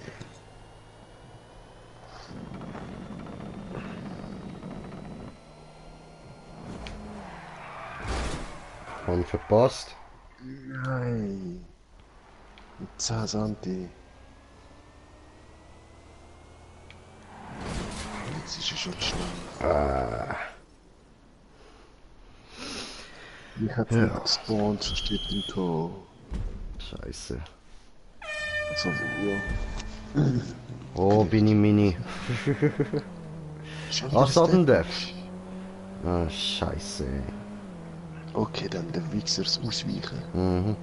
Haben verpasst. Nein. 10 Santi. Jetzt ist er schon schnell. Ich hätte nicht gespawnt, so steht im Tor. Scheiße. Also, ja. Oh, bin ich mini. Schon Was wieder hat denn der? Step. Ah, scheiße. Okay, dann der Wichsers ausweichen. Mhm.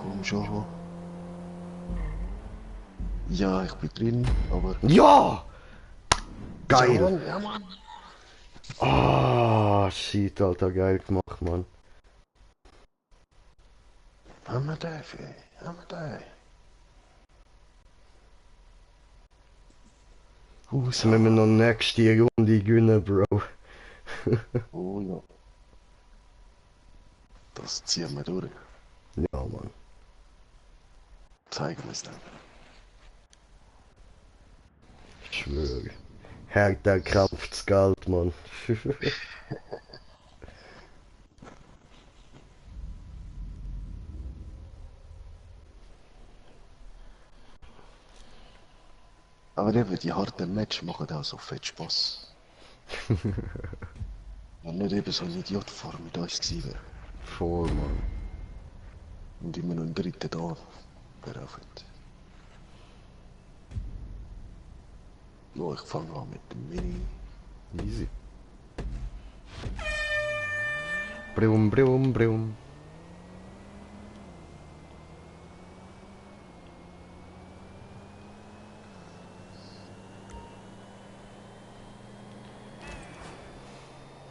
Komm schon. Ja, ich bin drin, aber... Ja! Ja, Geil! Mann, ja, Mann. Ah, shit, Alter, geil gemacht, Mann. Haben wir den, ey. Haben wir den. Jetzt müssen wir noch nächste Runde gewinnen, Bro. Oh ja. Das ziehen wir durch. Ja, Mann. Zeigen wir es dann. Ich schwöre. Härter krampft's Geld, Mann. Aber eben, die harten Match machen auch so fett Spaß. Wenn nicht eben so ein Idiot vor mit uns gewesen wäre. Voll, Mann. Und immer noch ein dritter da. Wäre auch fett. Ja, ich fange an mit dem Mini. Easy. Brum, brum, brum.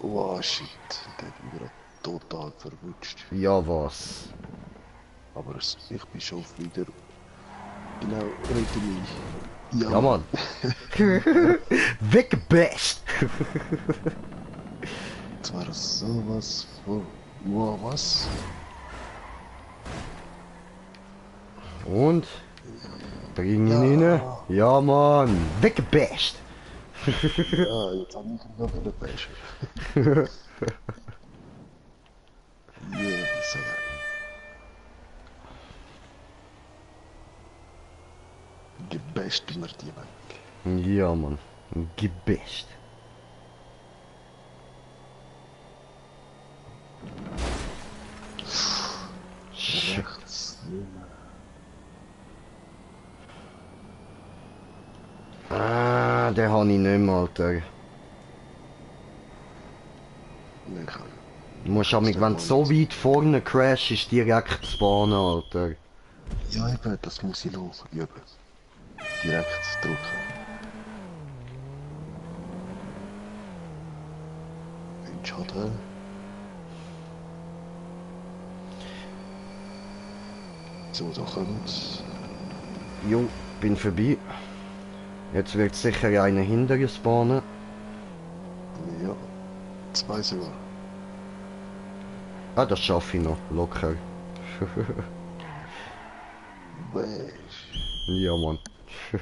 Oh shit, der hat mich gerade total verwutscht. Ja, was? Aber ich bin schon wieder. Genau, rette mich. Ja, Mann. Weggebasht. Zwar sowas von. Wow, was? Und? Bring ihn rein. Ja, Mann. Weggebasht. Ja, jetzt hab ich noch den Becher. Yeah, so geil. Gebasht wir die weg. Ja, Mann. Gebasht. Rechts. Ah, den habe ich nicht mehr, Alter. Nein, kann. Du musst auch, wenn du so weit vorne crashst, direkt spawnen, Alter. Ja, eben, das muss ich noch üben. Direkt drücken. Schaden. So, da kommt's. Jo, bin vorbei. Jetzt wird sicher einer hinter dir spawnen. Ja, 2 sogar. Ah, das schaffe ich noch, locker. Wesh. Ja, Mann. Wir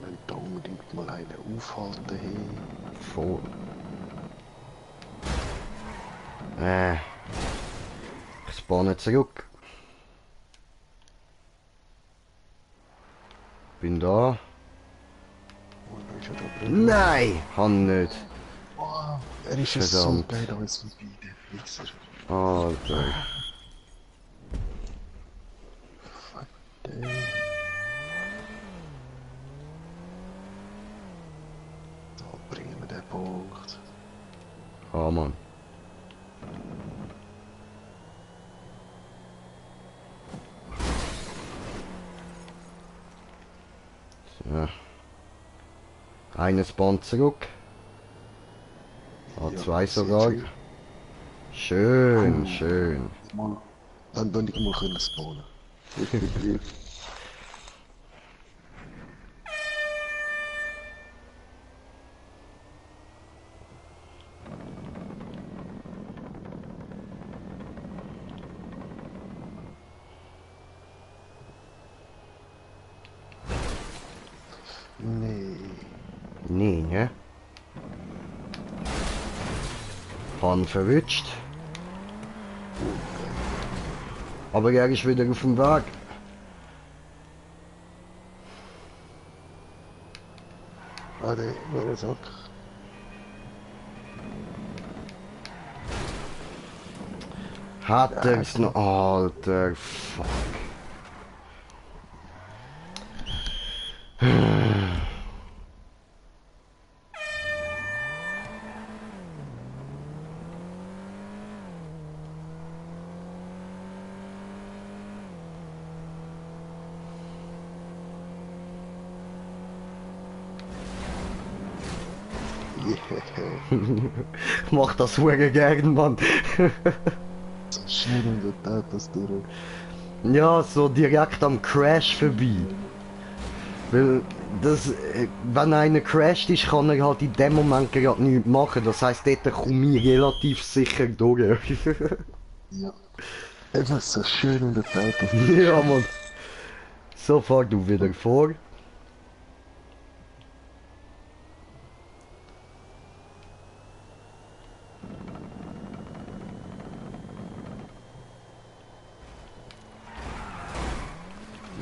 müssen da unbedingt mal einen aufhalten. Hey. Voll. Ich spawne zurück. Bin da. Oh, da ist er da drin. Nein, han nicht. Wow, er ist es so Verdammt. geil als vorbei, der Wichser. Alter. Fuck, der. Da bringen wir den Punkt. Ah, Mann. So. Einer spawnt zurück. Ah, Ja, 2 sehr sogar. schön. Schön, Cool. schön. Mal, dann ich mal können spawnen. Ich bin drin. Nee. Nee, ne? Han verwünscht. Aber er ist wieder auf dem Weg. Ade, meine Sack. Hat er's noch... Alter, fuck. Ich mach das hure gern, Mann. So schnell in der Tat, das durch. Ja, so direkt am Crash vorbei. Weil das, wenn einer crasht ist, kann er halt in dem Moment gerade nichts machen. Das heisst, dort komme ich relativ sicher durch. Ja. Einfach so schön in der Tat, das Ja, Mann. So, fahr du wieder vor.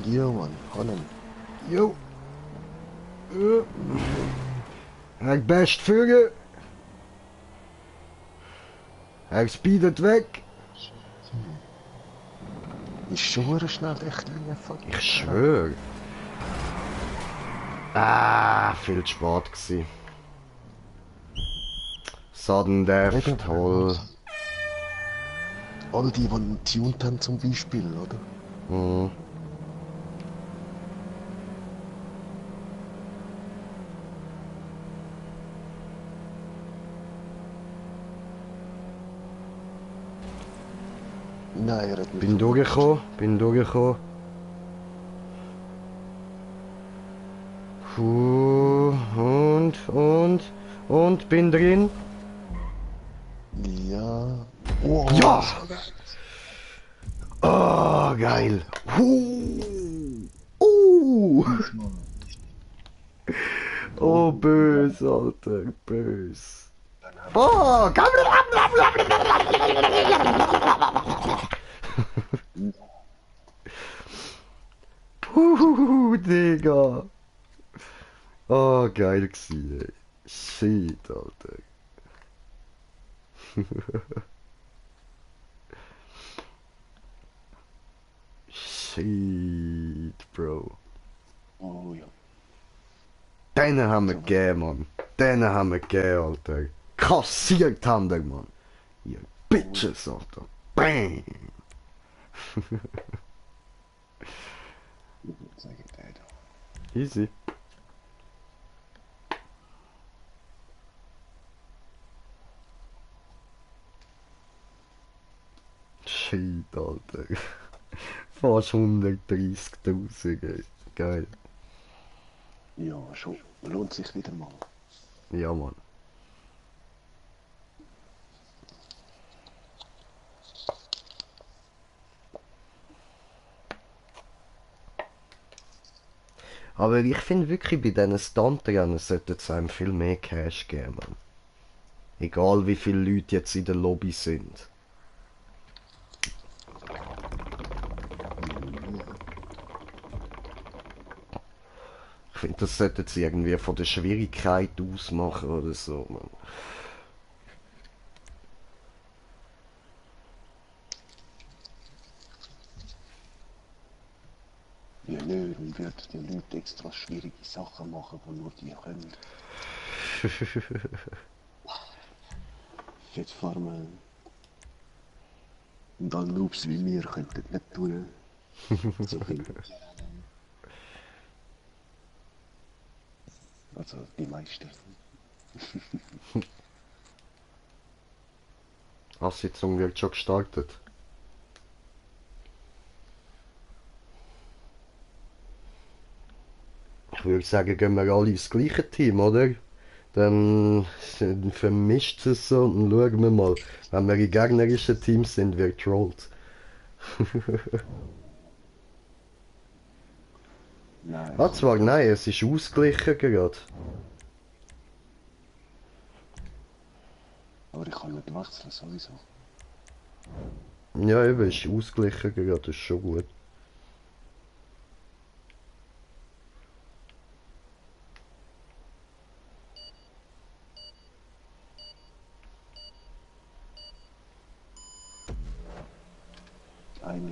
Ja, Mann, Hanem. Jo. Er best führen. Er speedet weg. Ist schon schnell echt liefern. Ich schwöre. Ah, viel zu spät gewesen. Sudden Death, toll. All die tuned haben zum Beispiel, oder? Mhm. Nein, er hat mich Bin durchgekommen, bin durchgekommen. Und bin drin. Ja. Oh, Ja! Oh, geil. Oh, böse, Alter, böse. Oh, Digga. Oh, geil gewesen, ey. Shit, Alter. Shit, Bro. oh ja. Den haben wir gegeben, Mann. Den haben wir gegeben, Alter. Kassiert haben wir, Mann. Ihr Bitches, Alter. Bang! Sag ich dir. Easy. Shit, Alter. Fast 130.000, ey. Geil. Ja, schon. Lohnt sich wieder mal. Ja, Mann. Aber ich finde wirklich, bei diesen Stuntrennen sollte es einem viel mehr Cash geben, Mann. Egal wie viele Leute jetzt in der Lobby sind. Ich finde, das sollten sie irgendwie von der Schwierigkeit ausmachen oder so, Mann. Ja, nö, man wird den Leuten extra schwierige Sachen machen, die nur die können. Fettfarmen. Und dann Noobs wie mir könnten nicht tun. So viel. Also die meisten. Sitzung wird schon gestartet. Ich würde sagen, gehen wir alle ins gleiche Team, oder? Dann vermischt es so und schauen wir mal. Wenn wir in gegnerischen Teams sind, wird trollt. Nein. Ah, zwar nein, es ist ausgeglichen gerade. Aber ich kann nicht wechseln, sowieso. Ja, eben, es ist ausgeglichen gerade, das ist schon gut.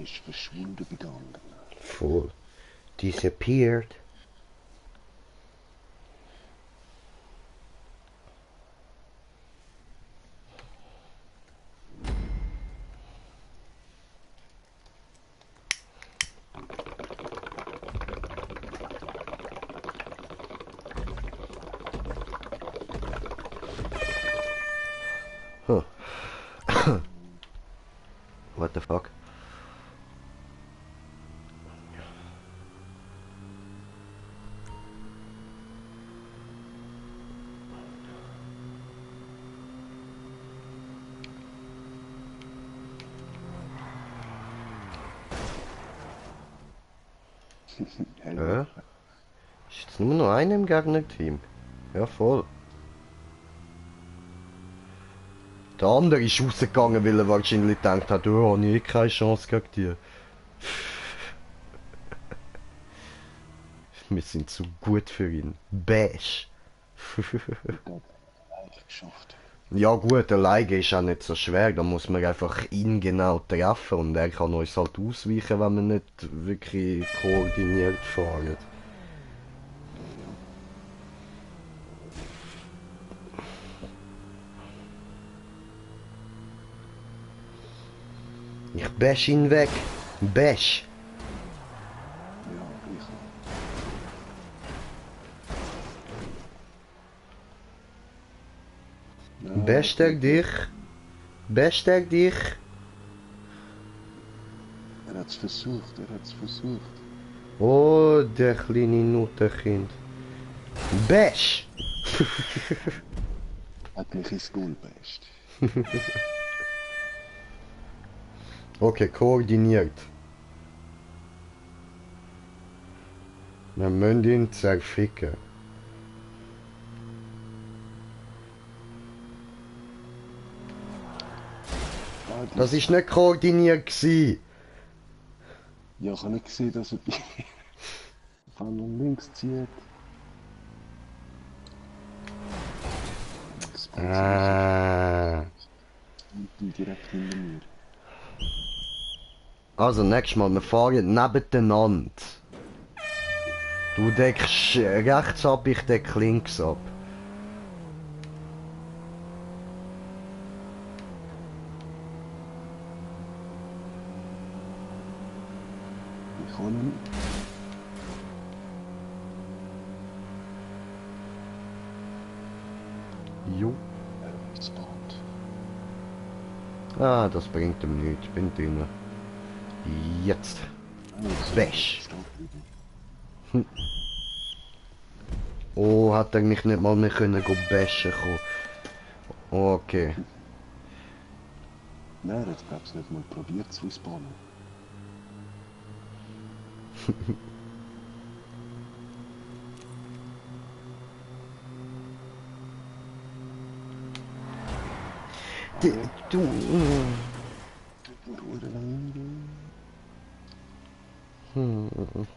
ist verschwunden bei den anderen. Voll. Disappeared. Huh. What the fuck? Hello. Ist jetzt nur noch einer im Gegnerteam? Ja, voll. Der andere ist rausgegangen, weil er wahrscheinlich gedacht hat, oh, ich habe keine Chance gegen die. Wir sind zu gut für ihn. Bash. Eigentlich geschafft. Ja gut, alleine ist auch nicht so schwer, da muss man einfach ihn genau treffen und er kann uns halt ausweichen, wenn wir nicht wirklich koordiniert fahren. Ich bash ihn weg. Bash. Ja, ich auch. Bash er dich. Bash er dich. Er hat es versucht, er hat es versucht. Oh, der kleine Nuttenkind. Bash! Hat mich ins Goal basht. Okay, koordiniert. Wir müssen ihn zerficken. Das ist nicht koordiniert gsi. Ja, ich habe nicht gesehen, dass er die von links zieht. Ah. Und direkt hinter mir. Also nächstes Mal, wir fahren nebeneinander. Du deckst rechts ab, ich deck links ab. Ich kann ihn. Jo. Er spawnt. Ah, das bringt ihm nichts. Bin dünner. Jetzt. Bash. Oh, hat er mich nicht mal mehr können go bashen kommen. Okay. Nein, er hat es glaube ich nicht mal probiert zu respawnen. Du.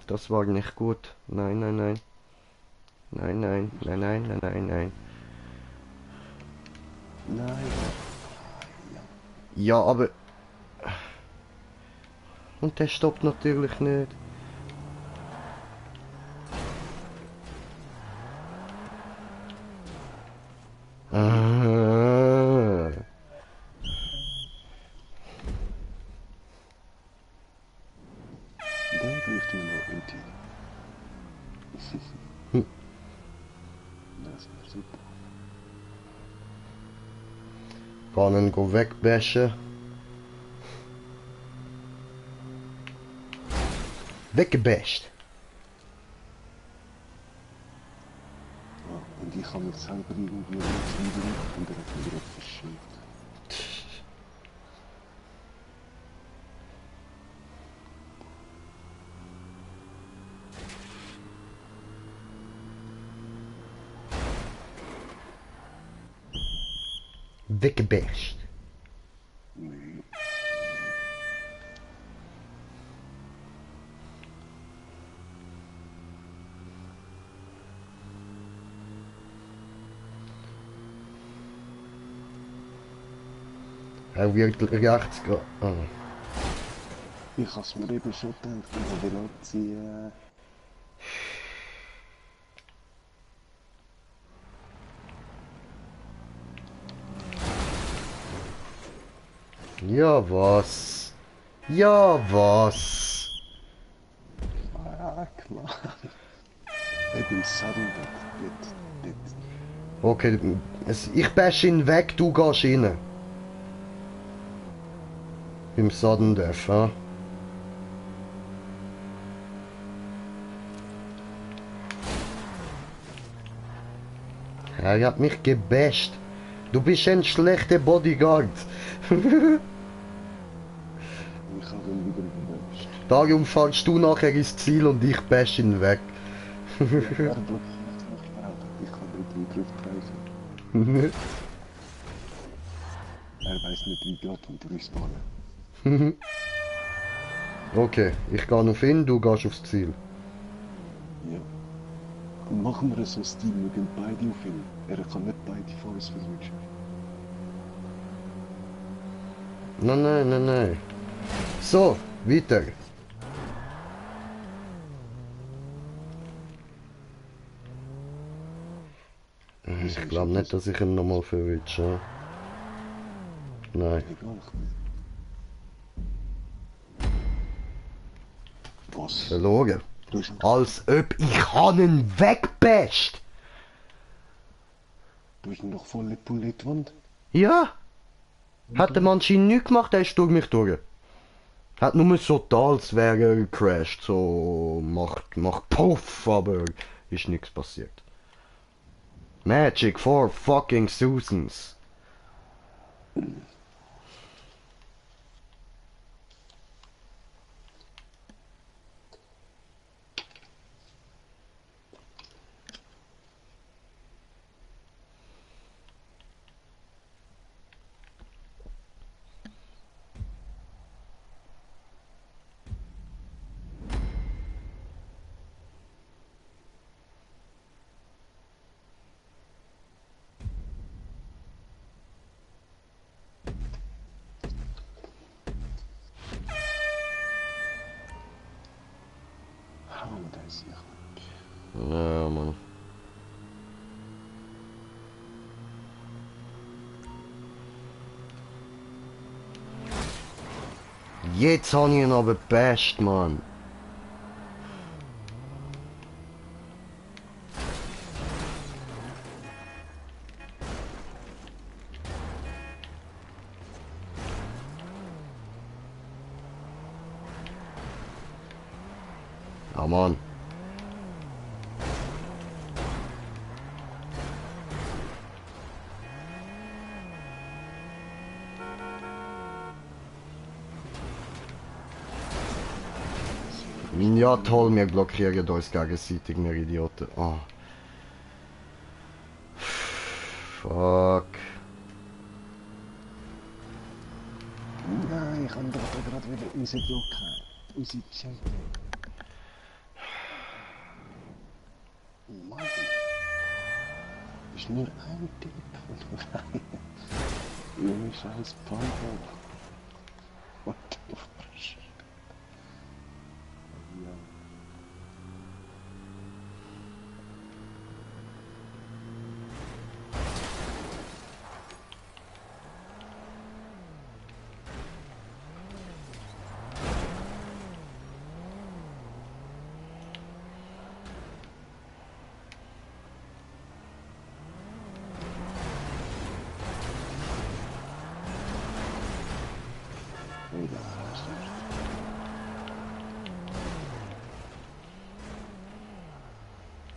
Das war nicht gut. Nein, nein, nein. Nein, nein, nein, nein, nein, nein, nein. Nein. Ja, aber... Und der stoppt natürlich nicht. Ah. Der trifft mir noch Ulti. Das wäre super. Kann ihn go wegbashen. Weggebasht. Ja, und ich habe mich selber irgendwie nicht wieder und er hat mich direkt verschickt. Weggebasht. Nee. Er wird rechts. Ah. Ich habe es mir eben schon gedacht, aber wie lange sie... Ja, was? Ja, was? Ah, klar. Eben im Sudden dort. Okay, ich bash ihn weg, du gehst rein. Im Sudden Death, ha? Er hat mich gebasht. Du bist ein schlechter Bodyguard. Ich habe ihn wieder überrascht. Darum fällst du nachher ins Ziel und ich bash ihn weg. Er blockiert mich, Alter. Ich kann nicht drauf greifen. Er weiß nicht, wie geht und respawnen. Okay, ich gehe auf ihn, du gehst aufs Ziel. Ja. Und machen wir so einen Stil, wir gehen beide auf ihn. Er kann nicht beide von uns verwünschen. Nein. So, weiter. Ich glaube nicht, dass ich ihn nochmal verwünsche. Nein. Egal. Was? Verloren. Du hast, Als ob ich ihn wegbasht. du hast ihn doch voll poliert, Wand. Ja. Hat der Mann anscheinend nichts gemacht, er ist durch mich durch. Hat nur so da, als wäre er gecrashed. So macht Puff, aber ist nichts passiert. Magic for fucking Susans. Hau das hier. Ja, Mann. Jetzt habe ich ihn aber best, Mann. Ah, Mann. Ja toll, wir blockieren uns gegenseitig, wir Idioten. Oh. Fuck. Nein, ich habe doch gerade wieder unsere Glocke. Unsere Check. Mann. Ist nur ein Typ und nur ein. Junge scheiß Pampo. What the fuck? Ja.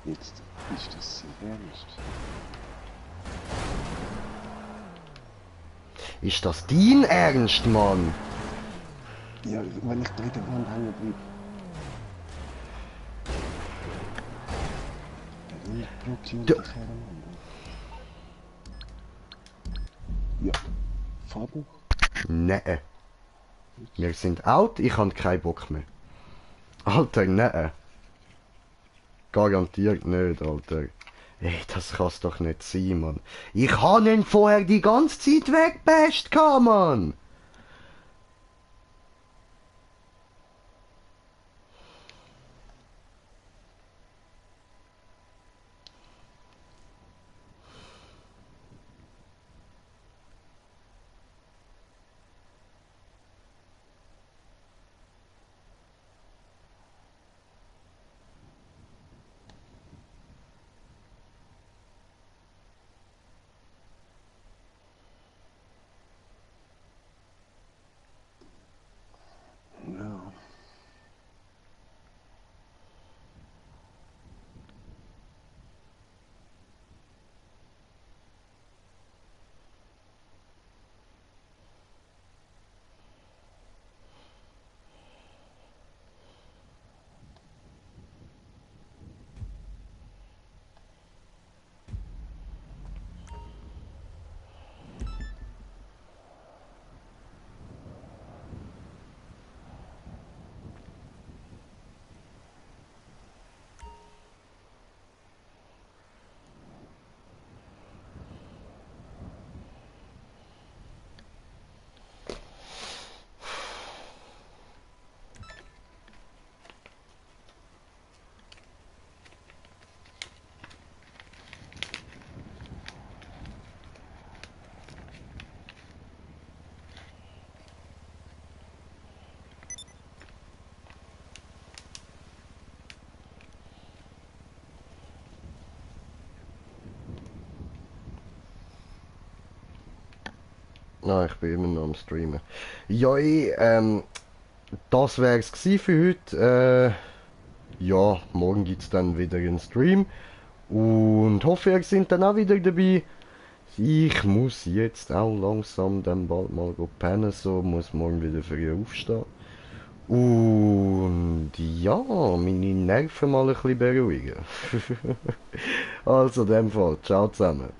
Jetzt ist das sehr ernst. Ist das dein Ernst, Mann? Ja, wenn ich da in der Wand hängen bleibe. Ja, blockiert Du- die Herren. Ja, Faden? Nein. Wir sind out, ich habe keinen Bock mehr. Alter, nein. Garantiert nicht, Alter. Ey, das kann's doch nicht sein, Mann. Ich habe ihn vorher die ganze Zeit weggebasht, Mann. Ah, ich bin immer noch am Streamen. Ja, das wär's gsi für heute. Ja, morgen gibt's dann wieder einen Stream. Und hoffe, ihr seid dann auch wieder dabei. Ich muss jetzt auch langsam dann bald mal pennen, so muss morgen wieder früh aufstehen. Und ja, meine Nerven mal ein bisschen beruhigen. Also, in dem Fall, ciao zusammen.